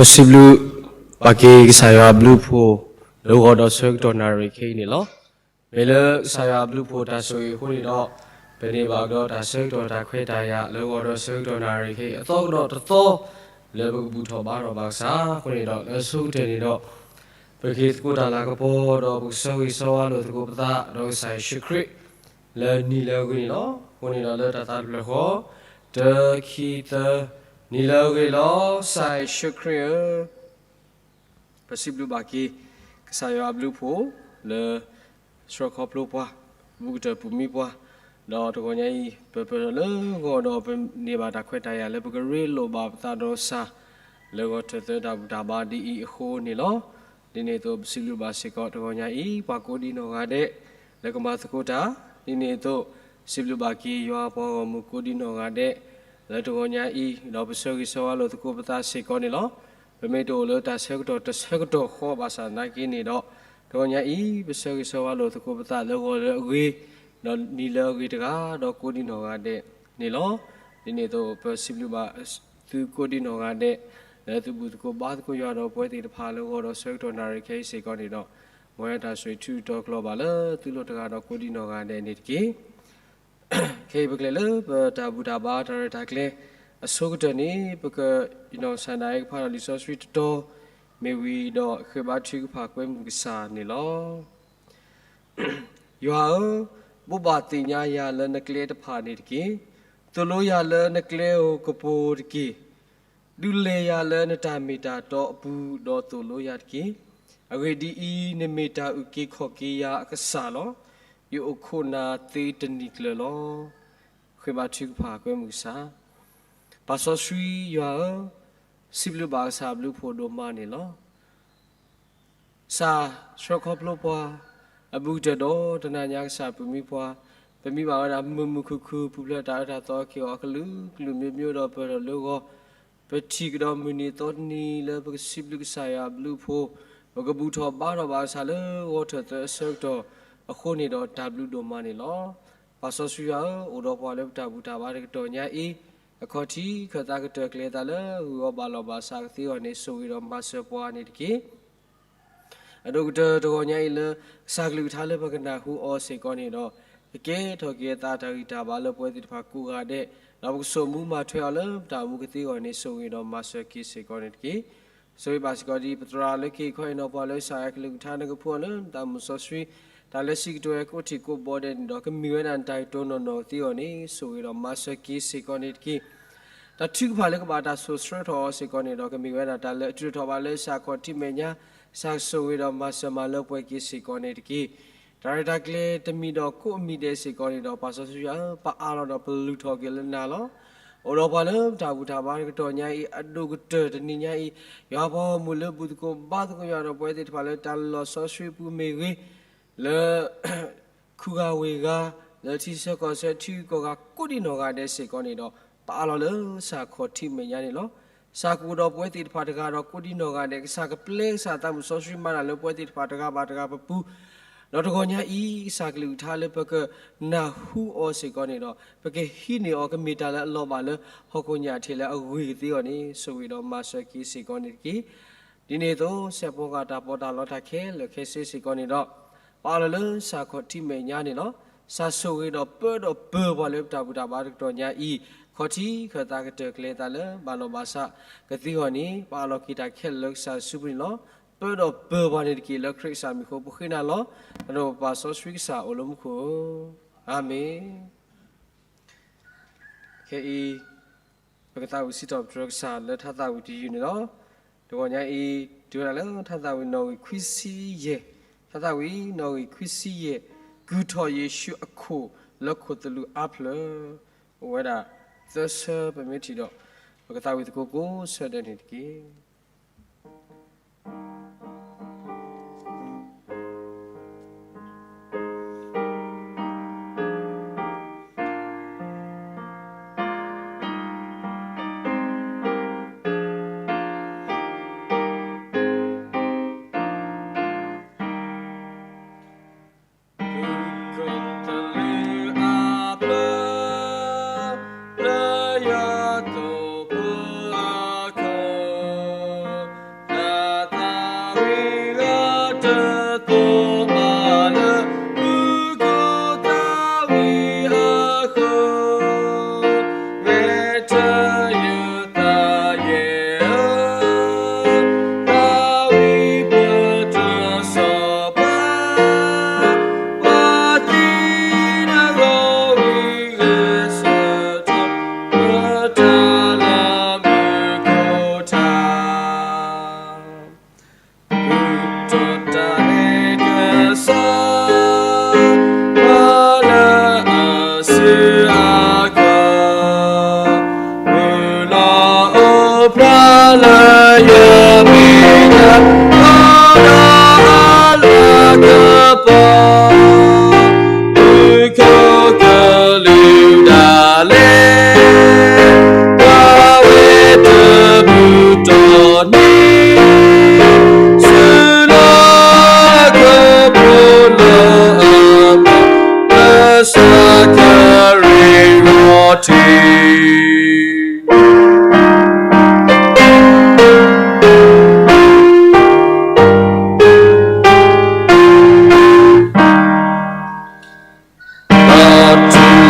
ပစံးဘျုးဘၣ်က့ၤကစၢ်ယွၤအဘျုးအဖှိၣ် လၢဂီၤဒီးဆၢကတီၢ်နၣ်ရံၣ်ခဲအံၤန့ၣ်လီၤ. မ့ၢ်လၢကစၢ်ယွၤအဘျုးအဖှိၣ်တၢ်ဆိၣ်ဂ့ၤအဃိန့ၣ်ဒီး ပန့ၢ်ဘၣ်ကဒီးတၢ်ဆၢကတီၢ်တၢ်ခွဲးတၢ်ယာ် လၢဂီၤဒီးဆၢကတီၢ်နၣ်ရံၣ်ခဲအံၤ အသီကဒီးတသီ လၢပကဘူၣ်ထီၣ်ဘါထီၣ်ဘၣ်ကစၢ်အဃိန့ၣ်ဒီး လၢအဆိကတၢၢ်န့ၣ်ဒီး ပကဟ့ၣ်သကိးတၢ်လၤကပီၤ ဒီးပကဆၢဂ့ၤဆၢဝါလိာ်သကိးပသး ဒီးကစၢ်ယ့ၣ်ၡူးခရံာ် လၢနံၤလၢအဂ့ၤန့ၣ်လီၤ. အဃိန့ၣ်ဒီးလၢတၢ်သးတဖျၢၣ်ဃီ တၢ ခံ သၢ နံၤလၢအဂ့ၤလီၤ. ကစၢ်ယ့ၣ်ၡူးခရံာ်ဧၢ ပစံးဘျုးဘၣ်က့ၤ ကစၢ်ယွၤအဘျုးအဖှိၣ်လၢ ဆှၢခီဖျိပှၤ ဘူးကတၢၢ်ပူၤမံပှၤ ဒီးတဂီၤညါအံၤ ပပၢၤလၢဂီၤဒီးပန့ၢ်ဘၣ်တၢ်ခွဲးတၢ်ယာ်လၢပကရ့လိာ်ဘၣ်ပသးဒီးကစၢ် လၢဂီၤထၢၣ်သၢတၢ်ဘူၣ်တၢ်ဘါဒ်အံၤအဃိန့ၣ်လီၤ. ဒ်န့ၣ်အသိးပစံးဘျုးဘၣ်စ့ၢ်ကီးတဂီၤညါအံၤ ပှၤကိးဒံနီၢ်ဂၤဒဲး လၢကမၤသကိးတၢ် ဒ်န့ၣ်အသိး စံးဘျုးဘၣ်က့ၤယွၤပှၤဂီၢ်မုၢ်ကိးဒံနီၢ်ဂၤဒဲး လၢတဂီၤညါအံၤ ဒီးပဆၢဂ့ၤဆၢဝါလိာ်သကိးပသးစ့ၢ်ကီးန့ၣ်လီၤ. ပမ့ၢ်တအိၣ်လၢတၢ်ဆၢကတီၢ်တဆၢကတီၢ်ဃီဘၣ်ဆၣ်သနာ်က့န့ၣ်ဒီး တဂီၤညါအံၤ ပဆၢဂ့ၤဆၢဝါလိာ်သကိးပသးလၢဂီၤလၢအဂ့ၤ ဒီးနံၤလၢအဂ့ၤတဂၤ ဒီးကိးဒံနီၢ်ဂၤဒဲးန့ၣ်လီၤ. ဒ်န့ၣ်အသိး ပစံးဘျုးဘၣ်သုကိးဒံနီၢ်ဂၤဒဲး လၢသုဘူၣ်သကိးဘါသကိးယွၤဒီးပဝဲသ့ၣ်တဖၣ်လၢဂီၤဒီးဆၢကတီၢ်နၣ်ရံၣ်ခဲအံၤစ့ၢ်ကီးန့ၣ်ဒီး မ်ယွၤတၢ်ဆိၣ်ဂ့ၤထူးတီၤကျီၤဘၣ်လၢသုလိၤတဂၤဒီးကိးဒံနီၢ်ဂၤဒဲးန့ၣ်တက့ၢ်. ခဲအံၤပကလဲၤလၢပတၢ်ဘူၣ်တၢ်ဘါတၢ်ရဲၣ်တၢ်ကျဲၤအဆိကတၢၢ်န့ၣ် ပကယနီၢ်ကစၢ်ဒၣ်အံၤကဖးဒီးလံာ်စီဆှံတတီၤ မ့ၢ်ဝံၤဒီးဃ့ဘါထုကဖၣ်ကွဲမုာ်ကစၢ်န့ၣ်လီၤ. ယွၤဧၢ, ဘိးဘၣ်သ့ၣ်ညါယၤလၢနကျဲတဖၣ်န့ၣ်တက့ၢ်. သိၣ်လိယၤလၢနကျဲဧိၤကပူၤတက့ၢ်. ဒုးလဲၤယၤလၢနတၢ်မ့ၢ်တၢ်တီအပူၤဒီးသိၣ်လိယၤတက့ၢ်. အဂ့ၢ်ဒ်အံၤ, နမ့ၢ်တၢ်အုၣ်က့ၤခီၣ်က့ၤယၤအကစၢ်လီၤ. ယအိၣ်ခိးနၤသ့တနံၤကျၢၤလီၤ. ဃ့ဘါထုကဖၣ်ကွဲမုာ်ကစၢ်. ပၢ်စီဆှံယွၤဧၢ, စံးဘျုးဘၣ်ကစၢ်အဘျုးအဖှိၣ်ဒိၣ်မးန့ၣ်လီၤ. ကစၢ်ဆှၢခီဖျိပှၤ, အဘူးကတၢၢ်ဒီးတနၤညါကစၢ်ပမံပှၤ, ပမံဘၣ်ဝဲဒၣ်မုာ်မုာ်ခုၣ်ခုၣ် ပူၤဖျဲးတၢ်အၢတၢ်သီက့ၤအီၤအကလုာ်ကလုာ် မ့ၢ်မ့ၢ်ဒီးပၢၢ်ထီၣ်လၢဂီၤ, ပထံၣ်ကဒီးမုၢ်နံၤသီနံၤလၢပကစံးဘျုးကစၢ်ယွၤအဘျုးအဖှိၣ်, ပကဘူၣ်ထီၣ်ဘါထီၣ်ဘၣ်ကစၢ်လၢဂီၤထၢၣ်သၢအဆၢကတီၢ်, အဃိန့ၣ်ဒီးတၢ်ဘျုးဒိၣ်မးန့ၣ်လီၤ. ပၢ်စီဆှံယွၤဧၢ, အိၣ်ဒီးပှၤလၢပတၢ်ဘူၣ်တၢ်ဘါတကတီၢ်ညါအံၤ, အခီၣ်ထံးခၢၣ်သးကတၢၢ်ကျဲၤအသးလၢဂုၢ်အီၣ်ဘၣ်လီၢ်ဘၣ်စးကသ့အဂီၢ်န့ၣ် ဆိၣ်ဂ့ၤဒီးမၤစၢၤပှၤန့ၣ်တက့ၢ်. အဒိၣ်ကတၢၢ်တဂီၤညါအံၤလၢ ကစၢ်ကလုၢ်ကထါလၢပကနၢ်ဟူအီၤစ့ၢ်ကီးန့ၣ်ဒီး, ကကဲထီၣ်က့ၤအသးတၢ်ဂံၢ်တၢ်ဘါလၢပဝဲသ့ၣ်တဖၣ်ကိးဂၤဒဲး, ဒီးပကစိာ်မူမၤထွဲအီၤလၢပတၢ်အိၣ်မူကသ့အဂီၢ်န့ၣ် ဆိၣ်ဂ့ၤဒီးမၤစၢၤက့ၤစ့ၢ်ကီးန့ၣ်တက့ၢ်. ဆိၣ်ဂ့ၤဘၣ်စ့ၢ်ကီးဒ်ပသရၣ်လၢခံခီအံၤနီၤ ပှၤလၢကစၢ်ယွၤကလုၢ်ကထါနကဖှူအီၤလၢနတၢ်မုၢ်စီဆှံ, တၢ်လၢစံးကတိၤဝဲကိးထံၣ်ကိးဘီဒဲးန့ၣ်ဒီး ကမ့ၢ်ဝဲဒၣ်နတၢ်ကတိၤနီၢ်နီၢ်ကသ့အဂီၢ်န့ၣ် ဆိၣ်ဂ့ၤဒီးမၤစၢၤက့ၤစ့ၢ်ကီးန့ၣ်တက့ၢ်. တၢ်ထုကဖၣ်လၢကဘၣ်တၢ်စိာ်ဆှၢထီၣ်အီၤစ့ၢ်ကီးန့ၣ်ဒီး ကမ့ၢ်ဝဲဒၣ်တၢ်လၢအတုၤထီၣ်ဘၣ်လၢကစၢ်ခီၣ်ထံးမဲာ်ညါ, ကစၢ်ကဆိၣ်ဂ့ၤဒီးမၤစၢၤမၤလၢပှဲၤက့ၤစ့ၢ်ကီးန့ၣ်တက့ၢ်. တၢ်ရဲၣ်တၢ်ကျဲၤတမံၤဒီးကိးမံၤဒဲးစ့ၢ်ကီးန့ၣ်ဒီး ပၢ်စီဆှံယွၤဧၢ, ပအးလီၤဒီးပလုၢ်ထီၣ်က့ၤလၢနၤလီၤ. အိၣ်ဒီးပှၤလၢပတၢ်ဘူၣ်တၢ်ဘါတကတီၢ်ညါအံၤ အဒိၣ်ကတၢၢ်တနံၤညါအံၤ, ယွၤပှၤဂီၢ်မုၢ်လၢဘူၣ်သကိးဘါသကိးယွၤဒီးပဝဲသ့ၣ်တဖၣ်လၢတၢ်လီၢ်စီဆှံပူၤမ့ၢ်ဂ့ၤ, လၢ ခူဂၤဝ့ၢ်ဂၤ, လၢထံဆၢကီၢ်ဆၢထံဂုၤကီၢ်ဂၤ ကိးဒံနီၢ်ဂၤဒဲးစ့ၢ်ကီးန့ၣ်ဒီး ပအးလီၤလၢကစၢ်ခီၣ်ထံးမဲာ်ညါန့ၣ်လီၤ. ကစၢ်ကအိၣ်ဒီးပဝဲသ့ၣ်တဖၣ်တဂၤဒီးကိးဒံနီၢ်ဂၤဒဲး, ကစၢ်ကပျဲကစၢ်သးမုၢ်စီဆှံမၤတၢ်လၢပဝဲသ့ၣ်တဖၣ်တဂၤဘၣ်တဂၤပပူၤ, ဒီးတဂီၤညါအံၤ ကစၢ်ကလုၢ်ကထါလၢပကနၢ်ဟူအီၤစ့ၢ်ကီးန့ၣ်ဒီး ပကဟံးန့ၢ်အီၤကမ့ၢ်တၢ်လၢအလီၤဘၣ်လၢဟီၣ်ခိၣ်ညၣ်အထံးလၢအဂ့ၤကသ့အဂီၢ်န့ၣ် ဆိၣ်ဂ့ၤဒီးမၤစၢၤက့ၤစ့ၢ်ကီးန့ၣ်တက့ၢ်. ဒ်န့ၣ်အသိး စဲးဖီကီၢ်တၢ်ပီးတၢ်လီတၢ်ခဲလၢာ်ခဲဆ့စ့ၢ်ကီးန့ၣ်ဒီး ပအးလီၤလၢကစၢ်ခီၣ်ထံးမဲာ်ညါန့ၣ်လီၤ. ကစၢ်ဆိၣ်ဂ့ၤဒီးပၢဒီးပၢၤပှၤလၢပတၢ်ဘူၣ်တၢ်ဘါတကတီၢ်ညါအံၤ, ခီၣ်ထံးခၢၣ်သးကတၢၢ်ကျဲၤအသးလၢဘၣ်လီၢ်ဘၣ်စးကသ့အဂီၢ်န့ၣ် ပအးလီၤက့ၤတၢ်ခဲလၢာ်လၢကစၢ်စုပူၤန့ၣ်လီၤ. ပၢဒီးပၢၤပှၤန့ၣ်တက့ၢ်လၢခရံာ်ကစၢ်မံၤအဃိ ပဃ့နၤလီၤ. အဒိၣ်ပပၢ်စီဆှံကစၢ်အိၣ်လၢမူခိၣ်ဧၢ, အၤမ့ၣ်. ခဲအံၤ ပကသးဝံၣ်စံးထီၣ်ပတြၢၤကစၢ်လၢထါသးဝံၣ်တယုၢ်န့ၣ်လီၤ. တဂီၤညါအံၤ တုၤဝဲဒၣ်လၢထါသးဝံၣ်နီၣ်ဂံၢ်ခွံဆံယဲၢ်, ထါသးဝံၣ်နီၣ်ဂံၢ်ခွံဆံယဲၢ်, ကုၢ်ထီၣ်ယ့ၣ်ၡူးအခိၣ်လၢခိၣ်သလုးအါဖျၢၣ်, အိၣ်ဝဲဒၣ်သၢဆၢပမ့ၢ်ထံၣ်ဒီး ပကသးဝံၣ်သကိးကိးဆၢဒဲးန့ၣ်တက့ၢ်. လၢယမဲာ်ညါ ဒီးလၢကပီၤ မူခိၣ်ကလူးဒၣ်လဲာ် ပှၤဝဲတဘူၣ်တီၢ်န့ၣ် ဆူလၢကဖိလၢအမၤ လၢစကရ့းရီၣ်ထံး ဒီးထူလ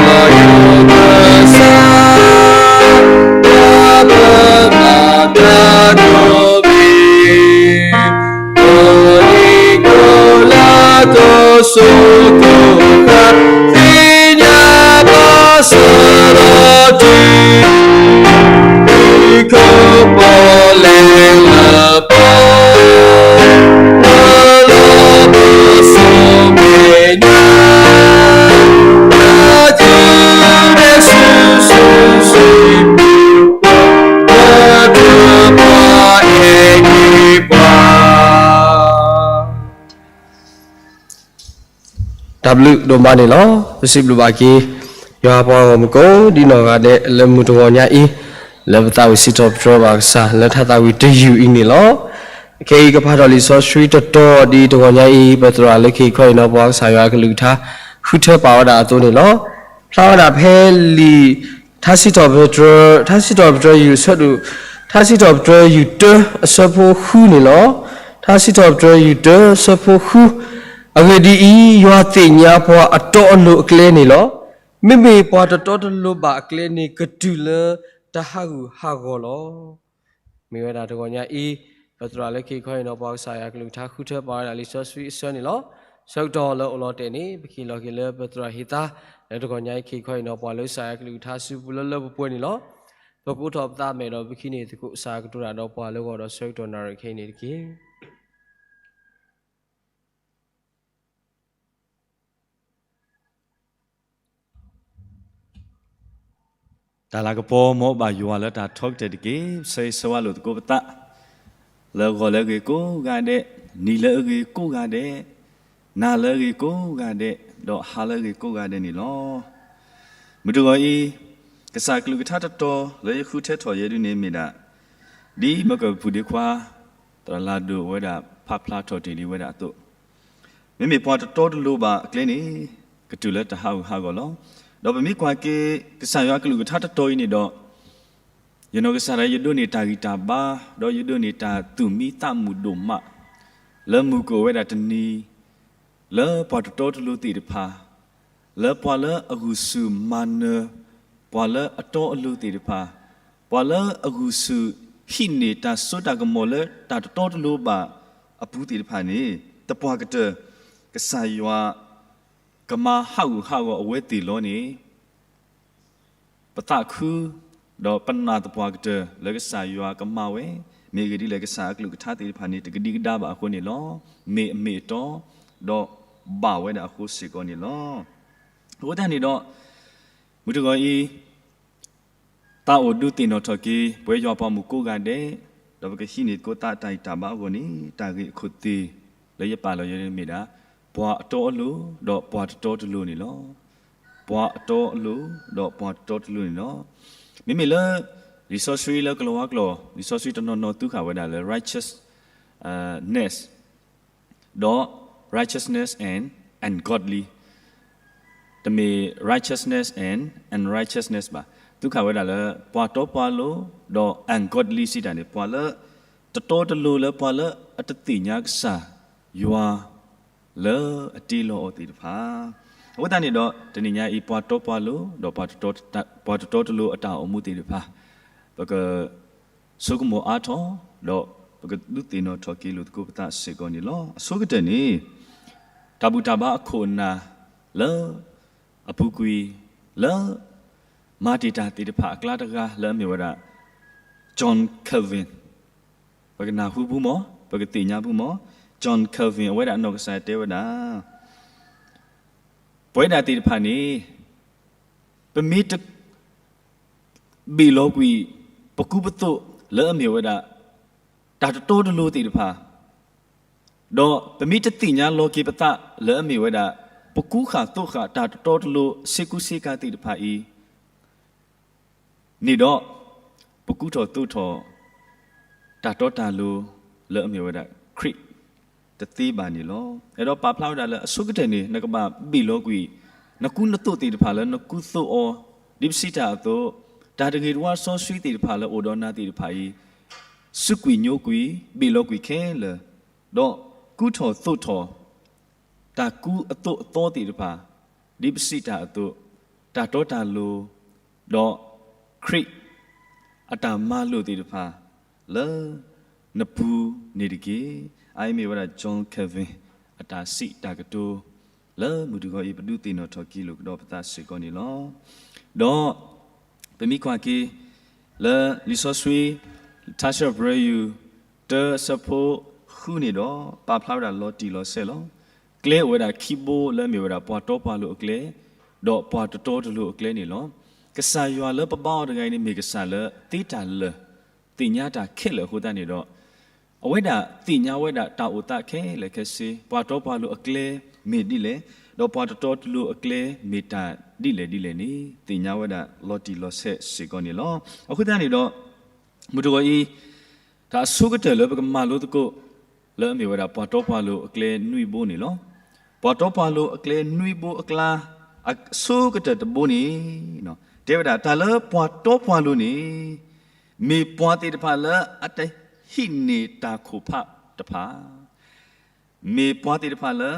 ီၤယိၤကစၢ် ဒီးပမၤတၢ်ကိးမံၤ ဒီးအံၤကိးလၢကိးစိၤကိးဃၣ် သ့ၣ်ညါဘၣ်စၢၤလီၤတံၢ် ဒ်ခိၣ်ပီၣ်လဲၣ်လၢပီၣ် လၢလီၤပစိၤမဲာ်ညါ တၢ်ကဒဲးဆူၣ်ဆူၣ်ဆံးဆံး လၢတၢ်ပှၤအဲၣ်က့ၤပှၤ တၢ်ဘျုးဒိၣ်မးန့ၣ်လီၤ. ပစံးဘျုးဘၣ်က့ၤ ယွၤပှၤဂီၢ်မုၢ်ကိးဒ်နီၢ်ဂၤဒဲး လၢမုၢ်တဂီၤညါအံၤ လၢပသးဝံၣ်စံးထီၣ်ပတြၢၤဘၣ်ကစၢ် လၢထါသးဝံၣ်တယုၢ်အံၤန့ၣ်လီၤ. ခဲအံၤကဖးထီၣ်လံာ်စီဆှံတတီၤဒ်တဂီၤညါအံၤ ပသရၣ်လၢခံခီအံၤနီၤ ပှၤကစၢ်ယွၤအကလုၢ်ကထါ ဃုထၢပာ်ဝဲဒၣ်အသိးန့ၣ်လီၤ. ဖျါဝဲဒၣ်ဖဲလံာ် ထါစံးထီၣ်ပတြၢၤ ထါစံးထီၣ်ပတြၢၤယုၢ်ဆၢဒိၣ် ထါစံးထီၣ်ပတြၢၤယုၢ်တၢ အဆၢဖိဃုန့ၣ်လီၤ. ထါစံးထီၣ်ပတြၢၤယုၢ်တၢအဆၢဖိဃု, အဂ့ၢ်ဒ်အံၤ, ယွၤသ့ၣ်ညါပှၤအတီအလိၤအကျဲန့ၣ်လီၤ. မ့မ့ၢ်ပှၤတတီတလိၤဘၣ်အကျဲန့ၣ် ကတုၤလၢတၢ်ဟးဂူာ်ဟးဂီၤလီၤ. မ့ၢ်ဝဲဒၣ်တဂီၤညါအံၤ, ပသရၣ်လၢခံခီအံၤနီၤ ပှၤကစၢ်ယွၤကလုၢ်ကထါဃုထၢပာ်ဝဲဒၣ်လံာ်စီဆှံအဆၢန့ၣ်လီၤ. ဆၢကတီၢ်လၢအိၣ်လီၤတဲာ်န့ၣ် ပကဟ့ၣ်လီၤက့ၤလၢပသရၣ်ဟ့ၣ်သါ, လၢတဂီၤညါအံၤခံခီအံၤနီၤ ပှၤလၢကစၢ်ယွၤကလုၢ်ကထါစုပူၤလၢလၢပှဲၤပှဲၤန့ၣ်လီၤ. ပကအိးထီၣ်ပသးမဲာ်ဒီးပကဟံးန့ၢ်သကိးကစၢ်ကတိၤတၢ်ဒီးပှၤလၢဂီၤဒီးဆၢကတီၢ်နၣ်ရံၣ်ခဲအံၤန့ၣ်တက့ၢ်. တၢ်လၤကပီၤမ်ဘၣ်ယွၤလၢတၢ်ထီကတၢၢ်တက့ၢ်. ဆၢဂ့ၤဆၢဝါလိာ်သကိးပသး, လၢဂီၤလၢအဂ့ၤကိးဂၤဒဲး, နံၤလၢအဂ့ၤကိးဂၤဒဲး, နၤလၢအဂ့ၤကိးဂၤဒဲး, ဒီးဟါလၢအဂ့ၤကိးဂၤဒဲးန့ၣ်လီၤ. မုၢ်တဂီၤအံၤ, ကစၢ်ကလုၢ်ကထါတတီၤလၢယဃုထၢထီၣ်ယဲဒုန့ၣ်မ့ၢ်ဒၣ်, ဒ်မၢကၢၢ်ပူၤဒ့ခွါ သရၣ်လၤဒိၣ်ဝဲဒၣ်ဖးဖျါထီၣ်တ့ၢ်လံဝဲဒၣ်အသိး, မ့မ့ၢ်ပှၤတတီတလိၤဘၣ်အကျဲန့ၣ် ကတုၤလၢတၢ်ဟးဂူာ်ဟးဂီၤလီၤ. ဒီးပမ့ၢ်ကွၢ်က့ၤ ကစၢ်ယွၤကလုၢ်ကထါတတီၤအံၤန့ၣ်ဒီး, ယနီၢ်ကစၢ်ဒၣ်ယဲ ယဒိးန့ၢ်တၢ်ဂံၢ်တၢ်ဘါ, ဒီးယဒိးန့ၢ်တၢ်သူၣ်မံသးမုာ်ဒိၣ်မး, လၢမုၢ်ကအိၣ်ဝဲဒၣ်တနံၤ, လၢပှၤတတီတလိၤသ့ၣ်တဖၣ်, လၢပှၤလၢအဂုာ်ဆူၣ်မၤနၢၤ, ပှၤလၢအတီအလိၤသ့ၣ်တဖၣ်, ပှၤလၢအဂုာ်ဆူၣ်ဟံးန့ၢ်တၢ်စိတၢ်ကမီၤလၢတၢ်တတီတလိၤဘၣ်အပူၤသ့ၣ်တဖၣ်န့ၣ်, သပှၢ်ကတၢၢ် ကစၢ်ယွၤကမၤဟးဂူာ်ဟးဂီၤအဝဲသ့ၣ်လီၤန့ၣ် ပသးခု, ဒီးပနာ်သပှၢ်ကတၢၢ်လၢကစၢ်ယွၤကမၤဝဲ, မ့ၢ်အဂ့ၢ်ဒ်လဲၣ် ကစၢ်အကလုၢ်ကထါသ့ၣ်တဖၣ်န့ၣ် တကဒံကဒါဘၣ်အဃိန့ၣ်လီၤ. မ့ၢ်အမ့ၢ်အတီ, ဒီးဘၣ်ဝဲဒၣ်အဃိစ့ၢ်ကီးန့ၣ်လီၤ. အဃိသတးန့ၣ်ဒီး, မုၢ်တဂီၤအံၤ, သးအိၣ်ဒုးသ့ၣ်နီၣ်ထီၣ်က့ၤ ပဝဲယွၤပှၤမုၣ်ကိးဂၤဒဲး, ဒီးပကဟံးန့ၢ်သကိးသးတၢ်ဂံၢ်တၢ်ဘါအဂီၢ်န့ၣ် တၢ်ဂ့ၢ်အခိၣ်သ့ၣ်လၢယပာ်လီၤယဲန့ၣ်မ့ၢ်ဒၣ်, ပှၤအတီအလိၤ ဒီးပှၤတတီတလိၤန့ၣ်လီၤ. ပှၤအတီအလိၤ ဒီးပှၤတတီတလိၤန့ၣ်လီၤ. မ့မ့ၢ်လၢ လံာ်စီဆှံလၢကလၤဝါကျိာ် လံာ်စီဆှံတနီၤနီၤသူဃာ်ဝဲဒၣ်လၢ righteous, ness ဒီး righteousness and ungodly, တမ့ၢ် righteousness and unrighteousness ဘၣ်. သူဃာ်ဝဲဒၣ်လၢ ပှၤတီပှၤလိၤ ဒီး ungodly စံးတၢ်န့ၣ် ပှၤလၢ တတီတလိၤလၢပှၤလၢအတသ့ၣ်ညါကစၢ်ယွၤ လၢအတ့လီၤအီၤသ့ၣ်တဖၣ်. အဃိသတးန့ၣ်ဒီး တနံၤညါအံၤ ပှၤတီပှၤလိၤ ဒီး ပှၤတတီတလိၤအတၢ်အိၣ်မူသ့ၣ်တဖၣ် ပက ဆိကမိၣ်အါထီၣ်, ဒီးပကဒုးသ့ၣ်နီၣ်ထီၣ်က့ၤလိာ်သကိးပသးစ့ၢ်ကီးန့ၣ်လီၤ. အဆိကတၢၢ်န့ၣ်, တၢ်ဘူၣ်တၢ်ဘါအခိၣ်အနၢ်လၢ အပူၤကွံာ် လၢ မၤတ့ၢ်တၢ်သ့ၣ်တဖၣ်အကျါတဂၤလၢအမ့ၢ်ဝဲဒၣ် John Calvin, ပကနၢ်ဟူဖုမး, ပကသ့ၣ်ညါဖုမး, John Calvin အဝဲဒၣ်အနီၢ်ကစၢ်တဲဝဲဒၣ် ပဝဲဒၣ်သ့ၣ်တဖၣ်န့ၣ် ပမ့ၢ်တ ဘ့ၣ်လီၤကွံာ် ပကူပသိးလၢအမ့ၢ်ဝဲဒၣ် တၢ်တတီတလိၤသ့ၣ်တဖၣ်, ဒီးပမ့ၢ်တသ့ၣ်ညါလီၤက့ၤပသးလၢအမ့ၢ်ဝဲဒၣ် ပကူဃာ်သိးဃာ်တၢ်တတီတလိၤ ဆ့ကူဆ့ကၤသ့ၣ်တဖၣ်အံၤ န့ၣ်ဒီး ပကူထီၣ်သိးထီၣ် တၢ်တီတၢ်လိၤလၢအမ့ၢ်ဝဲဒၣ်ခရံာ်တသ့ဘၣ်န့ၣ်လီၤ. အဲၣ်ဒိးပာ်ဖျါဝဲဒၣ်လၢအဆိကတၢၢ်န့ၣ် နကဘၣ်ဘ့ၣ်လီၤကွံာ် နကူနသိးသ့ၣ်တဖၣ်လၢနကူသိးအီၤ, ဒ်ပစံးတၢ်အသိး, တၢ်တဂ့ၤတဝါစီဆှံသ့ၣ်တဖၣ်လၢအိၣ်ဒီးနၤသ့ၣ်တဖၣ်အံၤ စူးကွံာ်ညိကွံာ် ဘ့ၣ်လီၤကွံာ်ခဲလၢာ်, ဒီးကူထီၣ်သိးထီၣ် တၢ်ကူအသိးအသီသ့ၣ်တဖၣ်, ဒ်ပစံးတၢ်အသိး, တၢ်တီတၢ်လိၤ, ဒီးခရံာ်အတၢ်မၤလိာ်သ့ၣ်တဖၣ် လၢနပူၤန့ၣ်တက့ၢ်. အအံၤမ့ၢ်ဝဲဒၣ် John Calvin အတၢ်စံးတၢ်ကတိၤ လၢမုၢ်တဂီၤအံၤ ပဒုးသ့ၣ်နီၣ်ထီၣ်က့ၤလိာ်ကဒီးပသးစ့ၢ်ကီးန့ၣ်လီၤ. ဒီး ပမ့ၢ်ကွၢ်က့ၤ လၢလံာ်စီဆှံ ထါဆၢပြၢယူၤ တၢအဆၢဖိဃုန့ၣ်ဒီး ပာ်ဖျါဝဲဒၣ်လီၤတံၢ်လီၤဆဲးလီၤ. ကျဲအိၣ်ဝဲဒၣ်ခံဘိလၢအမ့ၢ်ဝဲဒၣ်ပှၤတီပှၤလိၤအကျဲ, ဒီးပှၤတတီတလိၤအကျဲန့ၣ်လီၤ. ကစၢ်ယွၤလၢပဘါအီၤတဂၤအံၤန့ၣ် မ့ၢ်ကစၢ်လၢသ့တၢ်လၢာ် သ့ၣ်ညါတၢ်ခဲလၢာ်အဃိသတးန့ၣ်ဒီး အဝဲဒၣ်သ့ၣ်ညါဝဲဒၣ်တၢ်အိၣ်သးခဲလၢာ်ခဲဆ့, ပှၤတီပှၤလိၤအကျဲမ့ၢ်ဒ်လဲၣ်, ဒီးပှၤတတီတလိၤအကျဲမ့ၢ်တၢ်ဒ်လဲၣ်ဒ်လဲၣ်န့ၣ် သ့ၣ်ညါဝဲဒၣ်လီၤတံၢ်လီၤဆဲးစ့ၢ်ကီးန့ၣ်လီၤ. အဃိသတးန့ၣ်ဒီး မုၢ်တဂီၤအံၤ တၢ်အဆိကတၢၢ်လၢပကမၤလိသကိး လၢအမ့ၢ်ဝဲဒၣ်ပှၤတီပှၤလိၤအကျဲနွံဘိန့ၣ်လီၤ. ပှၤတီပှၤလိၤအကျဲနွံဘိအကျါ အဆိကတၢၢ်တဘိန့ၣ် တဲဝဲဒၣ် တၢ်လၢပှၤတီပှၤလိၤန့ၣ် မ့ၢ်ပှၤသ့ၣ်တဖၣ်လၢအတဟံးန့ၢ်တၢ်ခိၣ်ဖးတဖၣ် မ့ၢ်ပှၤသ့ၣ်တဖၣ်လၢ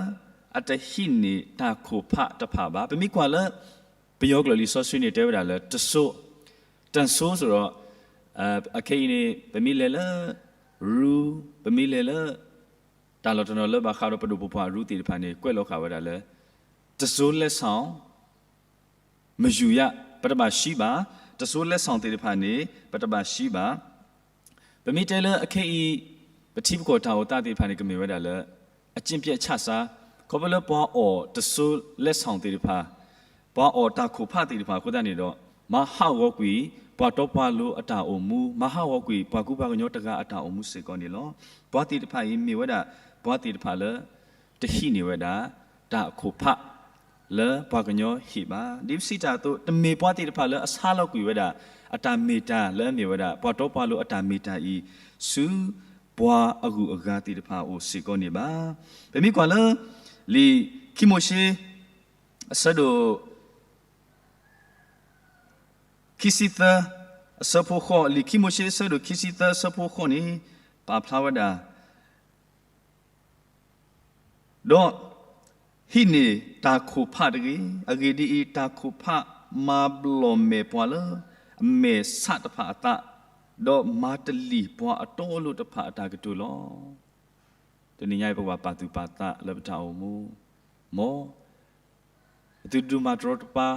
အတဟံးန့ၢ်တၢ်ခိၣ်ဖးတဖၣ်ဘၣ်. ပမ့ၢ်ကွၢ်လၢ ပယီၤကျိာ်လံာ်စီဆှံန့ၣ် တဲဝဲဒၣ်လၢ တစိ, တစိ ဆိုတော့ အခဲအံၤန့ၣ် ပမ့ၢ်လဲၤလၢ ရူ, ပမ့ၢ်လဲၤလၢ တၢ်လီၢ်တနီၤလၢဘၣ်ဃးဒီးပဒိၣ်ပပှၢ်အရူသ့ၣ်တဖၣ်န့ၣ် ကွဲးလီၤဃာ်ဝဲဒၣ်လၢ တစိလက်ဆောင် မယူရ ပတဘၣ်ဆှံဘၣ်, တစိလက်ဆောင်သ့ၣ်တဖၣ်န့ၣ် ပတဘၣ်ဆှံဘၣ်. ပမ့ၢ်တဲလၢအခဲအံၤ ပထံပကီၢ်တၢ်အိၣ်သးသ့ၣ်တဖၣ်န့ၣ် ကမ့ၢ်ဝဲဒၣ်လၢ အကျင့်ပျက်ခြစား, ခီဖျိလၢပှၤအီၣ်တစိလက်ဆောင်သ့ၣ်တဖၣ်, ပှၤအီၣ်တၢ်ခိၣ်ဖးသ့ၣ်တဖၣ်အဃိသတးန့ၣ်ဒီး မၤဟးဂီၤကွံာ် ပှၤတီပှၤလိၤအတၢ်အိၣ်မူ, မၤဟးဂီၤကွံာ်ပှၤကူပှၤကညီတဂၤအတၢ်အိၣ်မူစ့ၢ်ကီးန့ၣ်လီၤ. ပှၤသ့ၣ်တဖၣ်အံၤမ့ၢ်ဝဲဒၣ် ပှၤသ့ၣ်တဖၣ်လၢ တဟံးန့ၢ်ဝဲဒၣ် တၢ်အခိၣ်ဖး လၢပှၤကညီဟံၣ်ဘၣ်. ဒ်ပစံးတၢ်အသိး တမ့ၢ်ပှၤသ့ၣ်တဖၣ်လၢအဆါလီၤကွံာ်ဝဲဒၣ် အတၢ်မ့ၢ်တၢ်လၢအမ့ၢ်ဝဲဒၣ် ပှၤတီပှၤလိၤအတၢ်မ့ၢ်တၢ်အံၤ ဆူပှၤအဂုၤအဂၤသ့ၣ်တဖၣ်အအိၣ်စ့ၢ်ကီးန့ၣ်ဘၣ်. ပမ့ၢ်ကွၢ်လၢ လံာ်ခံမိၤၡ့ အဆၢဒိၣ် ခံဆံသၢ အဆၢဖိဃိး, လံာ်ခံမိၤၡ့ အဆၢဒိၣ်ခံဆံသၢ အဆၢဖိဃိးန့ၣ် ပာ်ဖျါဝဲဒၣ် ဒီးဟံးန့ၢ်တၢ်ခိၣ်ဖးတဂ့ၤ. အဂ့ၢ်ဒ်အံၤ, တၢ်ခိၣ်ဖးမၤဘျီၣ်မဲာ်ပှၤလၢအမဲာ်ဆးတဖၣ်အသး, ဒီးမၤတလံၤပှၤအတီအလိၤတဖၣ်အတၢ်ကတိၤလီၤ. တနံၤညါအံၤ ပကဘၣ်ပာ်သူၣ်ပာ်သးလၢပတၢ်အိၣ်မူ, မ်ပသုတဒိးမၤတရီတပါ